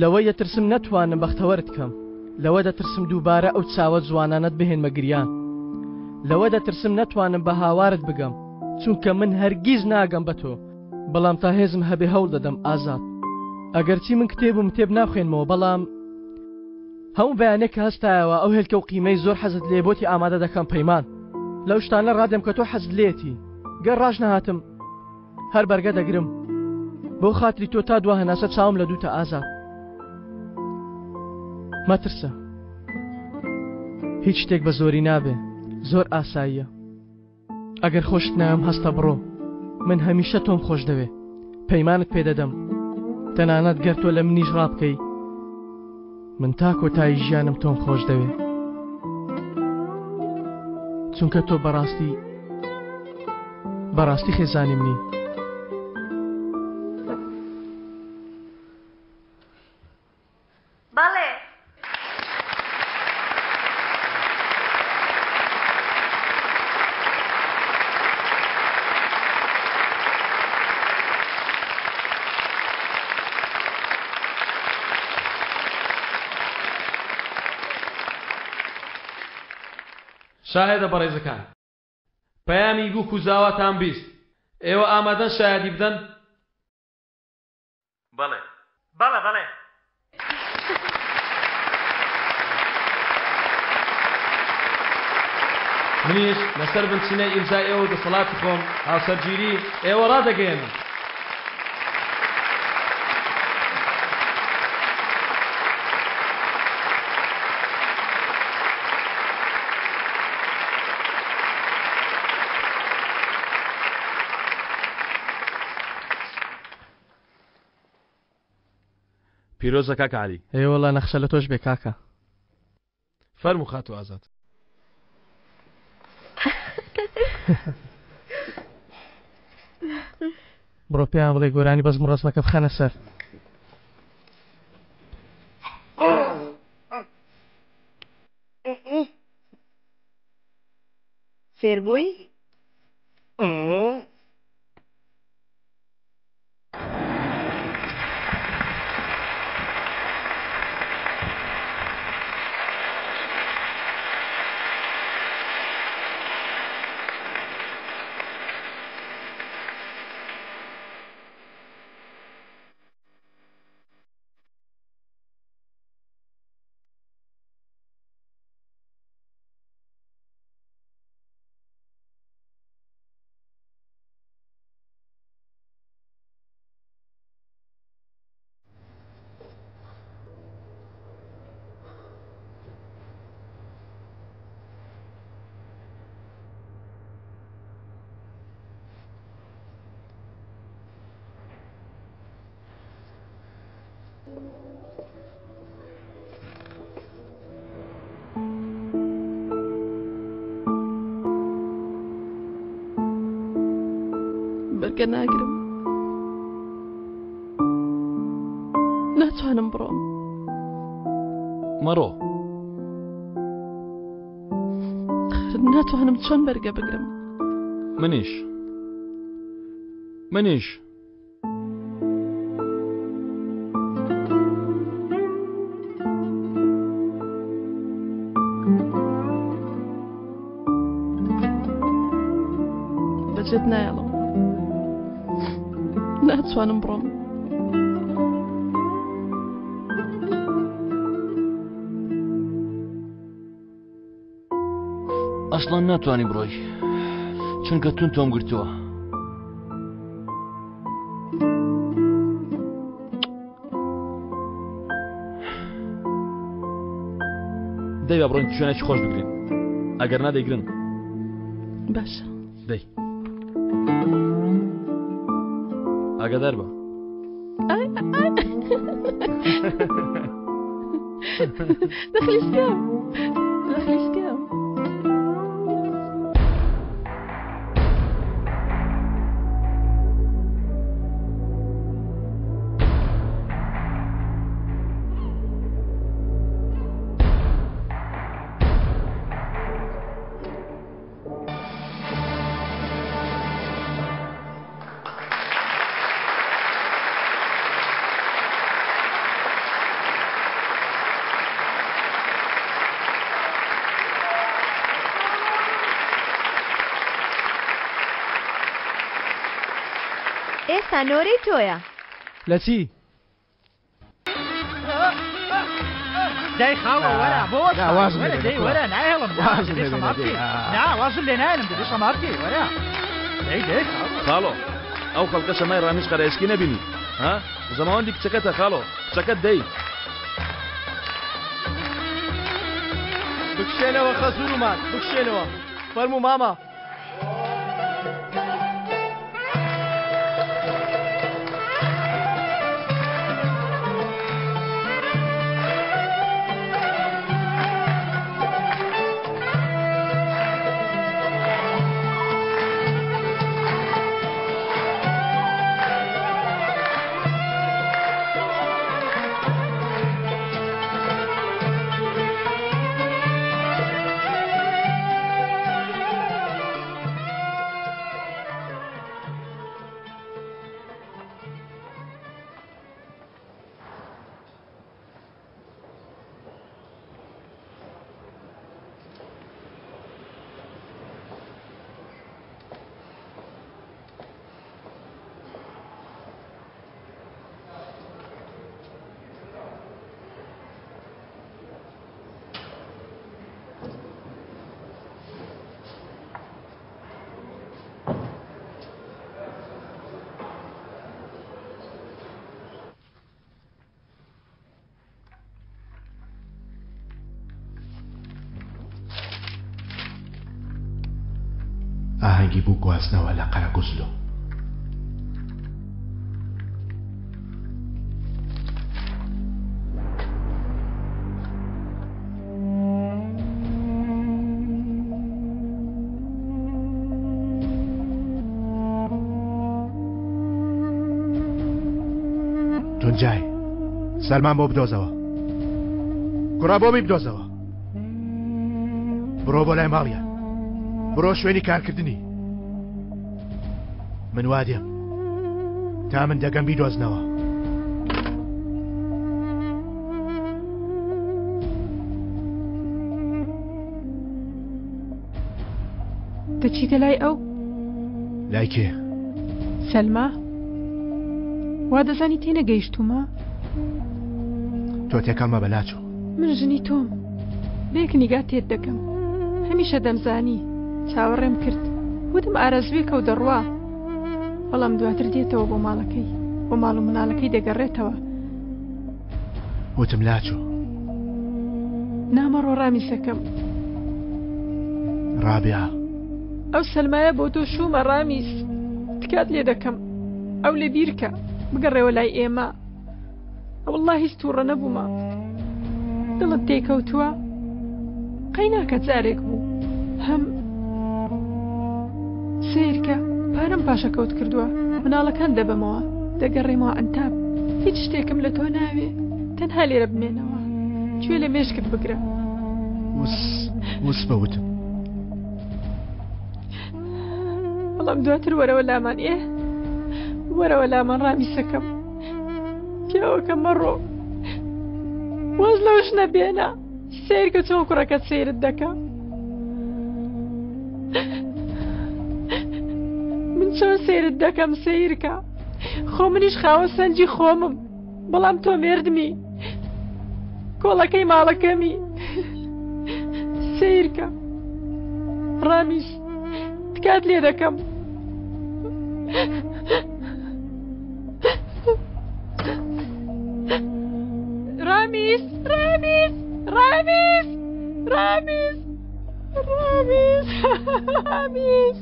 [SPEAKER 3] لەوە یەترسم نەتوانم بەختەوەرت کەم. لەوە دەترسم دووبارە ئەو چاوە جوانانەت بهێنمە گریان. لەوە دەترسم نەتوانم بە هاوارت بگەم. چونکە من هەرگیز ناگەم بە تۆ. بەڵام تا هێزم هەبێ هەوڵ دەدەم ئازاد. ئەگەرچی من کتێب و متێب ناخوێنمەوە بەڵام هەموو بەیانێک کە هەستایەوە ئەو هێلکە و قیمەی زۆر حەزت لێیە بۆتی ئامادە دەکەم پەیمان. لەو شتانە ڕادێم کە تۆ حەزت لێیەتی. گەر ڕاش نەهاتم هەر بەرگە دەگرم بۆ خاتری تۆ تا دوا هەناسە چاوم لە دووتە ئازاد مەترسە هیچ شتێک بە زۆری نابێ زۆر ئاساییە ئەگەر خۆشت ناوم هەستە بڕۆ من هەمیشە تۆم خۆش دەوێ پەیمانت پێدەدەم تەنانەت گەر تۆ لە منیش ڕابکەی من تا کۆتایی ژیانم تۆم خۆش دەوێ چونکە تۆ بەڕاستی بەڕاستی خێزانی منی.
[SPEAKER 8] بەڵێ.
[SPEAKER 12] شاهێدە بەڕێزەکان پەیامی بووک و زاواتان 20 ئێوە ئامادەن شایەدی بدەن؟
[SPEAKER 2] بەڵێ.
[SPEAKER 3] بەڵێ بەڵێ.
[SPEAKER 12] منیش لەسەر بنچینەی ئیمزای ئێوە و دەسەڵاتی خۆم هاوسەرگیری ئێوە ڕادەگەیەنم.
[SPEAKER 2] پیرۆزە کاکە عەلی.
[SPEAKER 3] ئەی وەڵا نەخشە لە تۆش بێ کاکە.
[SPEAKER 12] فەرموو خاتوو ئازاد.
[SPEAKER 3] بڕۆ پێیان بڵێ گۆرانی بەزم و ڕەزمەکە بخەنە سەر.
[SPEAKER 8] فێربووی؟
[SPEAKER 4] بەرگە ناگرم ناتوانم بڕۆم
[SPEAKER 2] مەڕۆ.
[SPEAKER 4] ناتوانم چۆن بەرگە بگرم.
[SPEAKER 2] منیش منیش.
[SPEAKER 4] بەجێت نایەڵم ناتوانم بڕۆم.
[SPEAKER 2] ئەسڵەن ناتوانی بڕۆی چونکە تون تۆم گرتووە. دەی با بڕۆین شوێنێکی خۆش بگرین ئەگەر نا دەیگرن.
[SPEAKER 4] باشە
[SPEAKER 2] دەی ئاگادار بە.
[SPEAKER 4] دەخلیسکەم دەخلیسکەم.
[SPEAKER 8] ئێستا نۆرەی تۆیە.
[SPEAKER 3] لە چی؟
[SPEAKER 13] دای خاڵە وەرە بۆ
[SPEAKER 5] نا، وازم
[SPEAKER 13] وەرە
[SPEAKER 5] لێ
[SPEAKER 13] دەی
[SPEAKER 5] بێنە،
[SPEAKER 13] وەرە نایهێڵم نا،
[SPEAKER 5] وازم
[SPEAKER 13] دەبێ
[SPEAKER 5] لێ
[SPEAKER 13] سەما
[SPEAKER 5] بێنە،
[SPEAKER 13] بکەی
[SPEAKER 5] دەی، ئا.
[SPEAKER 13] نا وازم لێ نایەنم دەبێ سەما بکەی وەرە دەی دەی خاڵۆ
[SPEAKER 2] خاڵۆ ئەو خەڵکە سەمای ڕامیز قەرەئێسکی نەبینی ها زەماوەندی کچەکەتە خاڵۆ کچەکەت دەی
[SPEAKER 3] بکشێنەوە خەزوورمان بکشێنەوە فەرموو مامە.
[SPEAKER 5] ئاهەنگی بوو گواستنەوە لە قەرەگوزلو. تونجای سەلمان بۆ بدۆزەوە کوڕە بۆ بدۆزەوە بڕۆ بۆ لای ماڵیان بڕۆ شوێنی کارکردنی من وا دێم تا من دەگەم بیدۆزنەوە.
[SPEAKER 15] دەچیتە لای ئەو؟
[SPEAKER 5] لای کێ؟
[SPEAKER 15] سەلما وا دەزانی تێنەگەیشتوومە؟
[SPEAKER 5] تۆ تێکەڵ مەبە لاچۆ.
[SPEAKER 15] من ژنی تۆم بێک نیگا تێت دەکەم هەمیشە دەمزانی چاوەڕێم کرد وتم ئارەزوێکە و دەڕوا بەڵام دواتر دێتەوە بۆ ماڵەکەی بۆ ماڵ و مناڵەکەی دەگەڕێتەوە
[SPEAKER 5] وتم لاچۆ
[SPEAKER 15] نامەڕۆ ڕامیسەکەم
[SPEAKER 5] ڕابیا
[SPEAKER 15] ئەو سەلمایە بۆ تۆ شوومە ڕامیس تکات لێ دەکەم ئەو لێ بیرکە بگەڕێوە لای ئێمە وەڵڵا هیچ تووڕە نەبوومە دڵت تێکەوتووە قەی ناکە جارێک بوو هەم سیرکە پارەم پاشەکەوت کردووە مناڵەکان دەبەمەوە دەگەڕێمەوە ئەنتاب هیچ شتێکم لە تۆ ناوێ تەنها لێرە بمێنەوە گوێ لە مێشکت بگرە
[SPEAKER 5] وس وس بەوتم.
[SPEAKER 15] بەڵام دواتر وەرەوە لامان ئێ وەرەوە لامان ڕامیسەکەم پیاوەکە مەڕۆ واز لەو ژنە بێنە سیرکە چۆن کوڕەکە سیرت دەکە من چۆن سیرت دەکەم سیرکە خۆ منیش خاوە سەنجی خۆمم بەڵام تۆ مێردمی کۆڵەکەی ماڵەکەمی سیرکە ڕامیش تکات لێ دەکەم. ڕامیس ڕامیس ڕامیس ڕامیس ڕامیس ڕامیس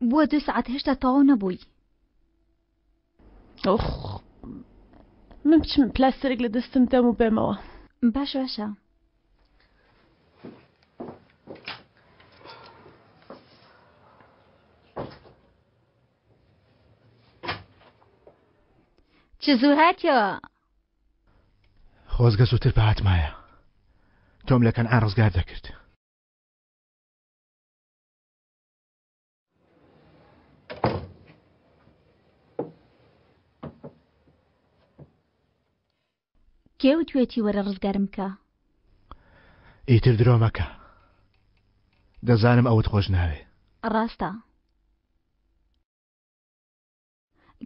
[SPEAKER 11] بووە دو سەعات هێشتا تەواو نەبووی.
[SPEAKER 4] ئۆخ من بچم پلاستەرێک لە دەستم دەم و بێمەوە.
[SPEAKER 11] باشە باشە. چ زوو هاتیەوە؟
[SPEAKER 5] خۆزگە زووتر بهاتمایە تۆم لە کەنعان ڕزگار دەکرد.
[SPEAKER 11] کێ وتوێتی وەرە ڕزگارم بکە؟
[SPEAKER 5] ئیتر درۆ مەکە دەزانم ئەوت خۆش ناوێ.
[SPEAKER 11] ڕاستە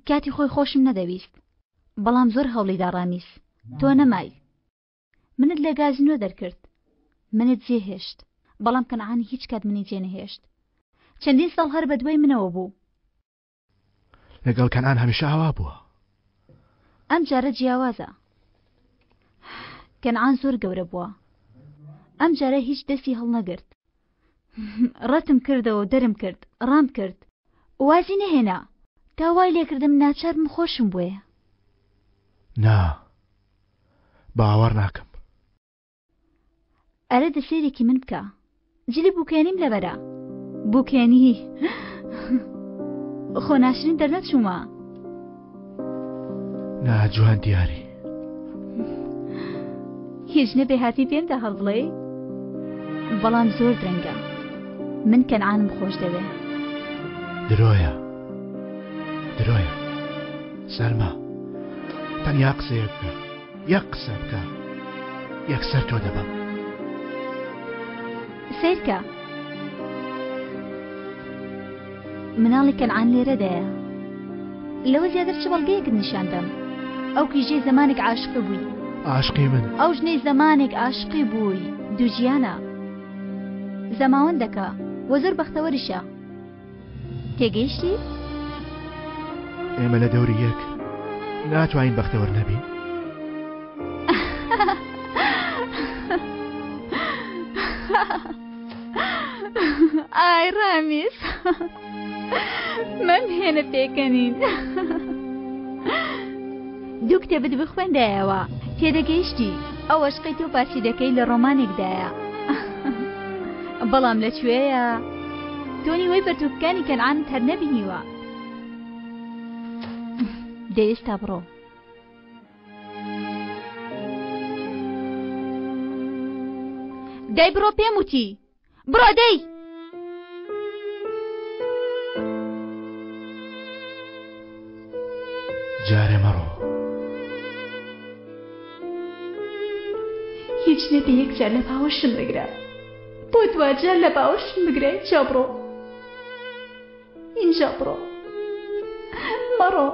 [SPEAKER 11] کاتی خۆی خۆشم نەدەویست بەڵام زۆر هەوڵیدا ڕامیس تۆ نەمای منت لە گازینۆ دەرکرد منت جێهێشت بەڵام کەنعان هیچ کات منی جێنەهێشت چەندین ساڵ هەر بەدوای منەوە بوو
[SPEAKER 5] لەگەڵ کەنعان هەمیشە ئاوا بووە
[SPEAKER 11] ئەم جارە جیاوازە کەنعان زۆر گەورە بووە ئەم جارە هیچ دەستی هەڵنەگرت ڕەتم کردەوە و دەرم کرد ڕام کرد وازی نەهێنا تا وای لێکردم ناچارم خۆشم بوێ
[SPEAKER 5] نا باوەڕ ناکەم.
[SPEAKER 11] ئەرێ دە سەیرێکی من بکە جلی بوکێنیم لەبەرە بوکێنی خۆ ناشرین دەرنەچوومە.
[SPEAKER 5] نا جوان دیاری.
[SPEAKER 11] هیچ نەبێ هاتی پێمدا هەڵبڵێ بەڵام زۆر درەنگە من کەنعانم خۆش دەوێ.
[SPEAKER 5] درۆیە درۆیە سەلما تەنیا قسەیەک بکە یەک قسە بکە یەکسەر تۆ دەبەم.
[SPEAKER 11] سەیرکە مناڵی کەنعان لێرەدایە لەوە زیاتر چ بەڵگەیەکت نیشان دەم ئەو کیژەی زەمانێک عاشقی بووی
[SPEAKER 5] عاشقی من
[SPEAKER 11] ئەو ژنەی زەمانێک عاشقی بووی دووگیانە زەماوەند دەکا وە زۆر بەختەوەریشە تێگەیشتی؟
[SPEAKER 5] ئێمە لە دەوری یەک ناتوانین بەختەوەر نەبین؟
[SPEAKER 11] ئای ڕامیس مەمهێنە پێکەنین دوو کتێبت بخوێندایەوە تێدەگەیشتی ئەو ئەشقەی تۆ باسی دەکەی لە ڕۆمانێکدایە بەڵام لەکوێیە؟ تۆ نیوەی پەرتووکەکانی کەنعانت هەر نەبینیوە. دەی ئێستا بڕۆ. دەی بڕۆ پێم وتی. بڕۆ دەی!
[SPEAKER 5] جارێ مەڕۆ.
[SPEAKER 6] هیچ نەبێ یەک جار لە باوەشم بگرە. بۆ دواجار لە باوەشم بگرە ئینجا بڕۆ. ئینجا بڕۆ. مەڕۆ.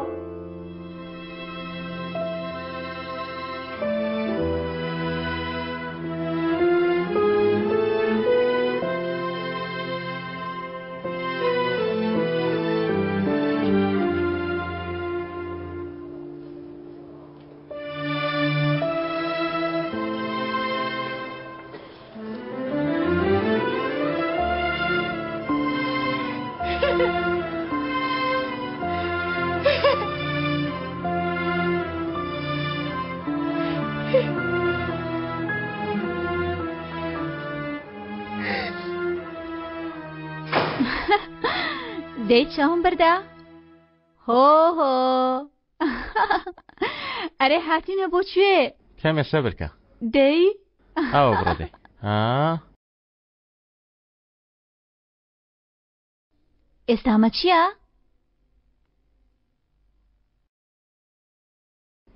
[SPEAKER 11] دەی چاوم بەردا هۆ هۆ ئەرێ هاتینە بۆ کوێ؟
[SPEAKER 9] کەمێ سەبر کە.
[SPEAKER 11] دەی
[SPEAKER 9] ئاوە بڕۆ دەی ها
[SPEAKER 11] ئێستا ئەمە چییە؟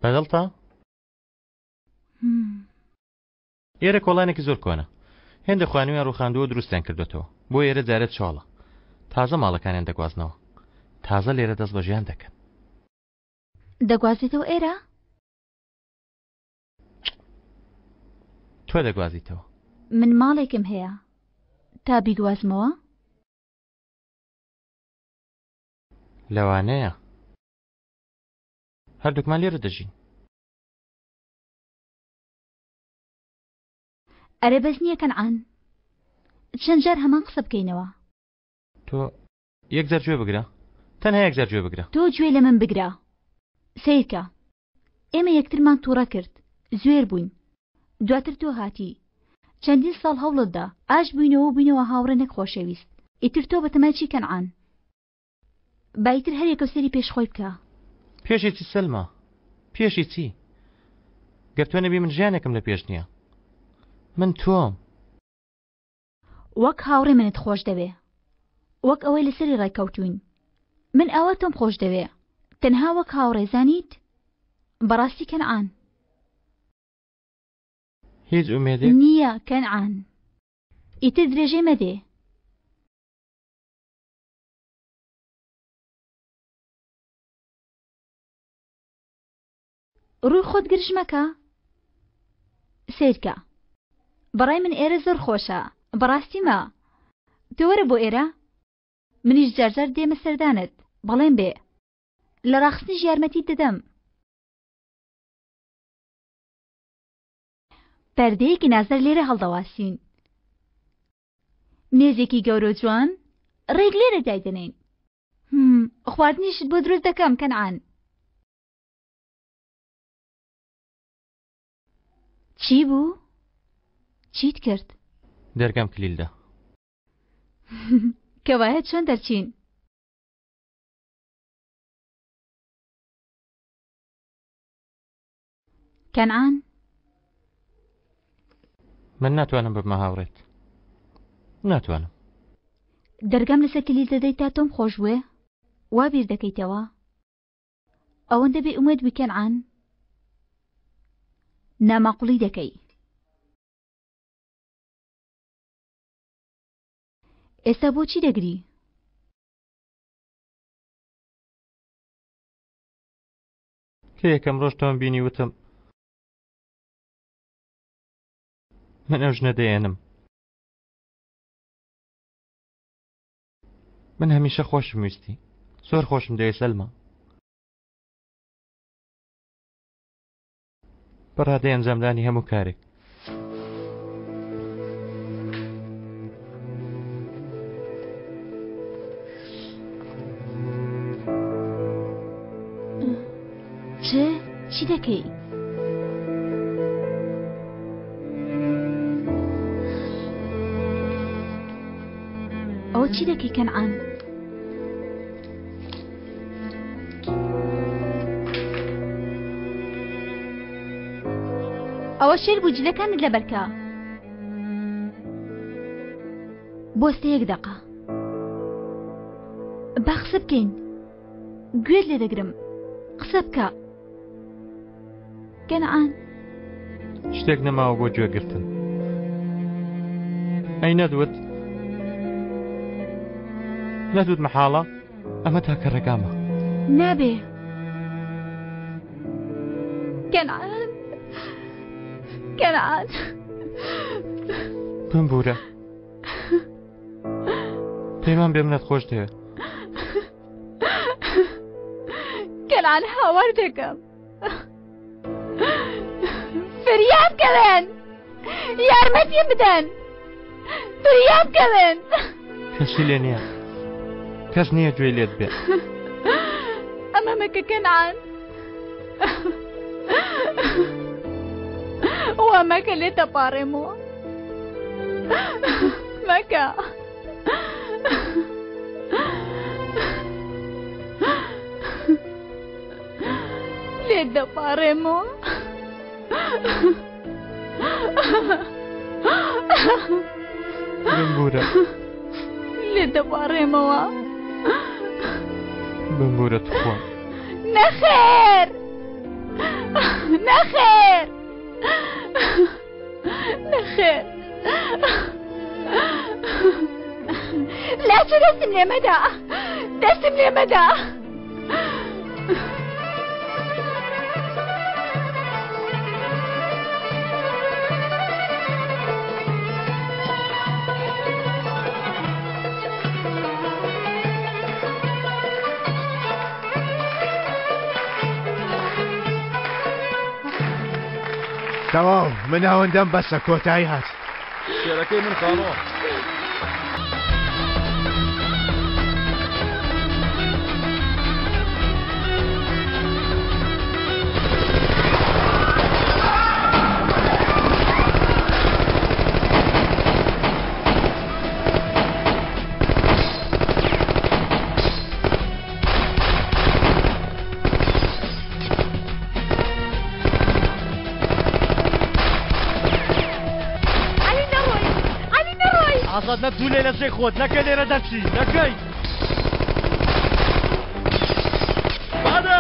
[SPEAKER 9] بەدڵتە؟ ئێرە کۆڵانێکی زۆر کۆنە. هێندە خانوویان ڕووخاندووە و دروستیان کردووەتەوە. بۆ ئێرە جارێ چۆڵە. تازە ماڵەکانیان دەگوازنەوە. تازە لێرە دەست بە ژیان دەکەن.
[SPEAKER 11] دەگوازیتەوە ئێرە؟
[SPEAKER 9] تۆ دەگوازیتەوە.
[SPEAKER 11] من ماڵێکم هەیە. تا بیگوازمەوە؟
[SPEAKER 9] لەوانەیە. هەردووکمان لێرە دەژین.
[SPEAKER 11] ئەرێ بەس نییە کەنعان چەند جار هەمان قسە بکەینەوە.
[SPEAKER 9] تۆ یەک جار گوێ بگرە تەنها یەک جار گوێ بگرە.
[SPEAKER 11] تۆ گوێ لە من بگرە سەیرکە ئێمە یەکترمان توڕە کرد زوێر بووین دواتر تۆ هاتی چەندین ساڵ هەوڵت دا ئاش بووینەوە و بووینەوە هاوڕێ نەک خۆشەویست ئیتر تۆ بەتەمای چی کەنعان با ئیتر هەر یەکەو سەیری پێش خۆی بکا.
[SPEAKER 9] پێشی چی سەلما؟ پێشی چی؟ گەر تۆ نەبی من ژیانێکم لە پێش نییە. من تۆم.
[SPEAKER 11] وەک هاوڕێ منت خۆش دەوێ. وەک ئەوەی لەسەری ڕێککەوتووین. من ئاوا تۆم خۆش دەوێ. تەنها وەک هاوڕێ زانیت؟ بەڕاستی کەنعان.
[SPEAKER 9] هیچ ئومێدێک؟
[SPEAKER 11] نییە کەنعان. ئیتر درێژەی مەدێ. ڕووی خۆت گرژ مەکە سەیرکە بەڕای من ئێرە زۆر خۆشە بەڕاستیمە تۆ وەرە بۆ ئێرە منیش جارجار دێمە سەردانت بەڵێن بێ لە ڕاخستنیش یارمەتیت دەدەم پەردەیەکی نازدار لێرە هەڵدەواسین مێزێکی گەورە و جوان ڕێک لێرە دایدەنێین خواردنیشت بۆ دروست دەکەم کەنعان چی بوو؟ چیت کرد؟
[SPEAKER 9] دەرگام کلیلدا
[SPEAKER 11] کەوایە چۆن دەرچین؟ کەنعان.
[SPEAKER 9] من ناتوانم ببمە هاوڕێت ناتوانم.
[SPEAKER 11] دەرگام لەسەر کلیل دەدەیت تا تۆم خۆش بوێ؟ وا بیر دەکەیتەوە؟ ئەوەندە بێ ئومێد بووی کەنعان؟ ناماقوڵی دەکەی. ئێستا بۆچی دەگری؟
[SPEAKER 9] کە یەکەم ڕۆژ تۆم بینی وتم من ئەو ژنە دەیەنم من هەمیشە خۆشم ویستی زۆر خۆشم دەوێ سەلما بەڕادەی ئەنجامدانی هەموو کارێک
[SPEAKER 11] چ چی دەکەی؟ ئەوە چی دەکەی کەنعان؟ ئەوە شێر بوو جلەکانت لەبەرکە بۆستە یەک دەقە با قسە بکەین گوێت لێ دەگرم قسە بکە کەنعان
[SPEAKER 9] شتێک نەماوە بۆ گوێگرتن ئەی نەدوت نەدوت مەحاڵە ئەمە تاکە ڕێگامە
[SPEAKER 11] نابێ کەنعان کەنعان
[SPEAKER 9] بمبوورە پەیمان بێ منەت خۆش دەوێت
[SPEAKER 11] کەنعان هاوار دەکەم فریام کەوێن یارمەتیم بدەن فریام کەوێن
[SPEAKER 9] کەسی لێ نییە کەس نییە گوێی لێت بێ
[SPEAKER 11] ئەمە مەکە کەنعان وا مەکە لێ تەپاڕێمەوە مەکە لێت دەپاڕێمەوە.
[SPEAKER 7] بمبورە.
[SPEAKER 10] لێ دەبارێمەوە.
[SPEAKER 7] بمبورە تخوا.
[SPEAKER 10] نەخێر نەخێر نەخێر لاچە دەستم لێ مەدە دەستم لێ مەدە.
[SPEAKER 5] تەواو من ئەوەندەم بەسە کۆتایی هات.
[SPEAKER 2] شێرەکەی من خاڵۆ.
[SPEAKER 10] عەلی نەڕۆی عەلی نەڕۆی.
[SPEAKER 3] ئازاد نەتجولێ لە جێی خۆت نەکەی لێرە دەرچی نەکەی.
[SPEAKER 2] بادە.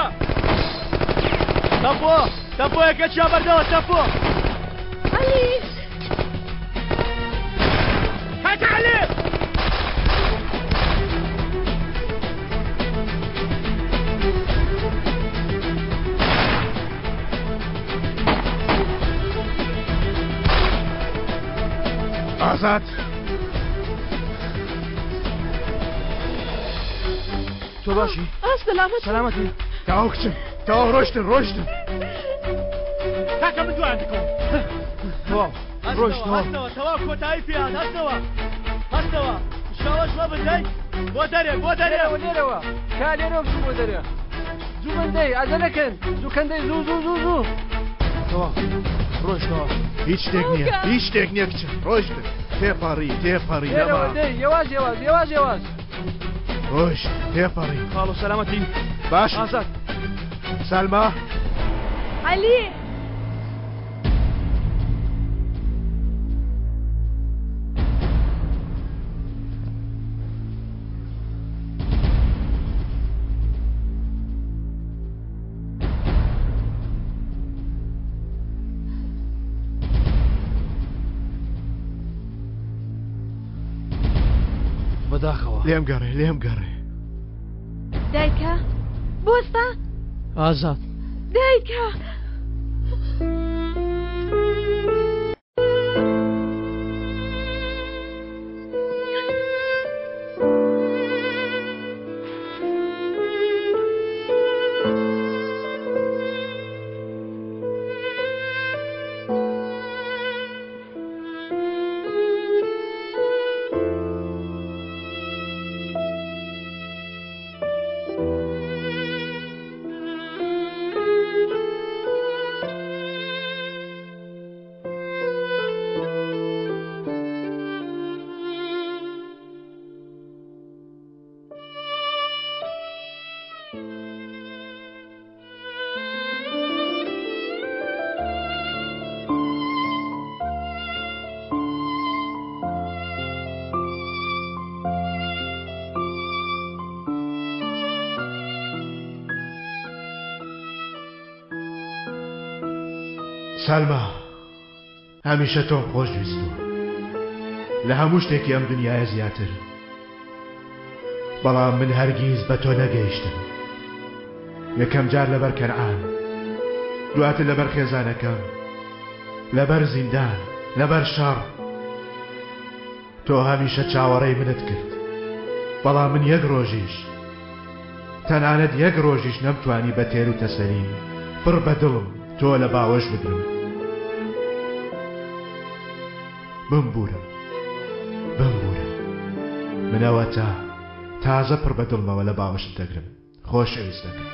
[SPEAKER 3] تەپۆ تەپۆ یەکەچیا بەردەوە تەپۆ.
[SPEAKER 10] عەلی.
[SPEAKER 3] کاکە عەلی.
[SPEAKER 5] ئازاد
[SPEAKER 1] تۆ باشی
[SPEAKER 4] ئاس سەلامەت
[SPEAKER 1] سەلامەتی
[SPEAKER 5] تەواو کچم تەواو ڕۆشتن ڕۆشتن
[SPEAKER 3] کاکە من دوایان دەکەوم
[SPEAKER 1] تەواو ڕۆشتەوە
[SPEAKER 3] هەستەوە تەواو کۆتایی پێیان هەستەوە هەستەوە شاوەش مەبن دەی بۆ دەرێ بۆ دەرێ
[SPEAKER 13] لێرەوە لێرەوە کا لێرەوە بچوو بۆ دەرێ زوو بن دەی عەجەلەکەن زوو کەن دەی زوو زوو زوو زوو
[SPEAKER 1] تەواو ڕۆشتەوە
[SPEAKER 5] هیچ شتێک نییە هیچ شتێک نییە کچم ڕۆشتن تێپەڕی تێپەڕی
[SPEAKER 13] لێرەوە
[SPEAKER 5] نەما
[SPEAKER 13] دەی یەواش یەواش یەواش یەواش
[SPEAKER 5] ڕۆشت تێپەڕی
[SPEAKER 2] خاڵۆ سەلامەتی
[SPEAKER 5] باش
[SPEAKER 2] ئازاد
[SPEAKER 5] سالما
[SPEAKER 10] عەلی.
[SPEAKER 1] بەداخەوە
[SPEAKER 5] لێم گەڕێ لێم گەڕێ
[SPEAKER 10] دایکە بۆستە
[SPEAKER 3] ئازاد
[SPEAKER 10] دایکە.
[SPEAKER 5] سەلما هەمیشە تۆم خۆش ویستووە لە هەموو شتێکی ئەم دنیاە زیاتر بەڵام من هەرگیز بە تۆ نەگەیشتم یەکەم جار لەبەر کەنعان دواتر لەبەر خێزانەکەم لەبەر زیندان لەبەر شەڕ تۆ هەمیشە چاوەڕێی منت کرد بەڵام من یەک ڕۆژیش تەنانەت یەک ڕۆژیش نەمتوانی بە تێر و تەسەلی پڕ بە دڵم تۆ لە باوەش بگرم. بمبورە بمبورە من ئەوەتا تازە پڕ بە دڵمەوە لە باوەشت دەگرم خۆشەویستەکەم.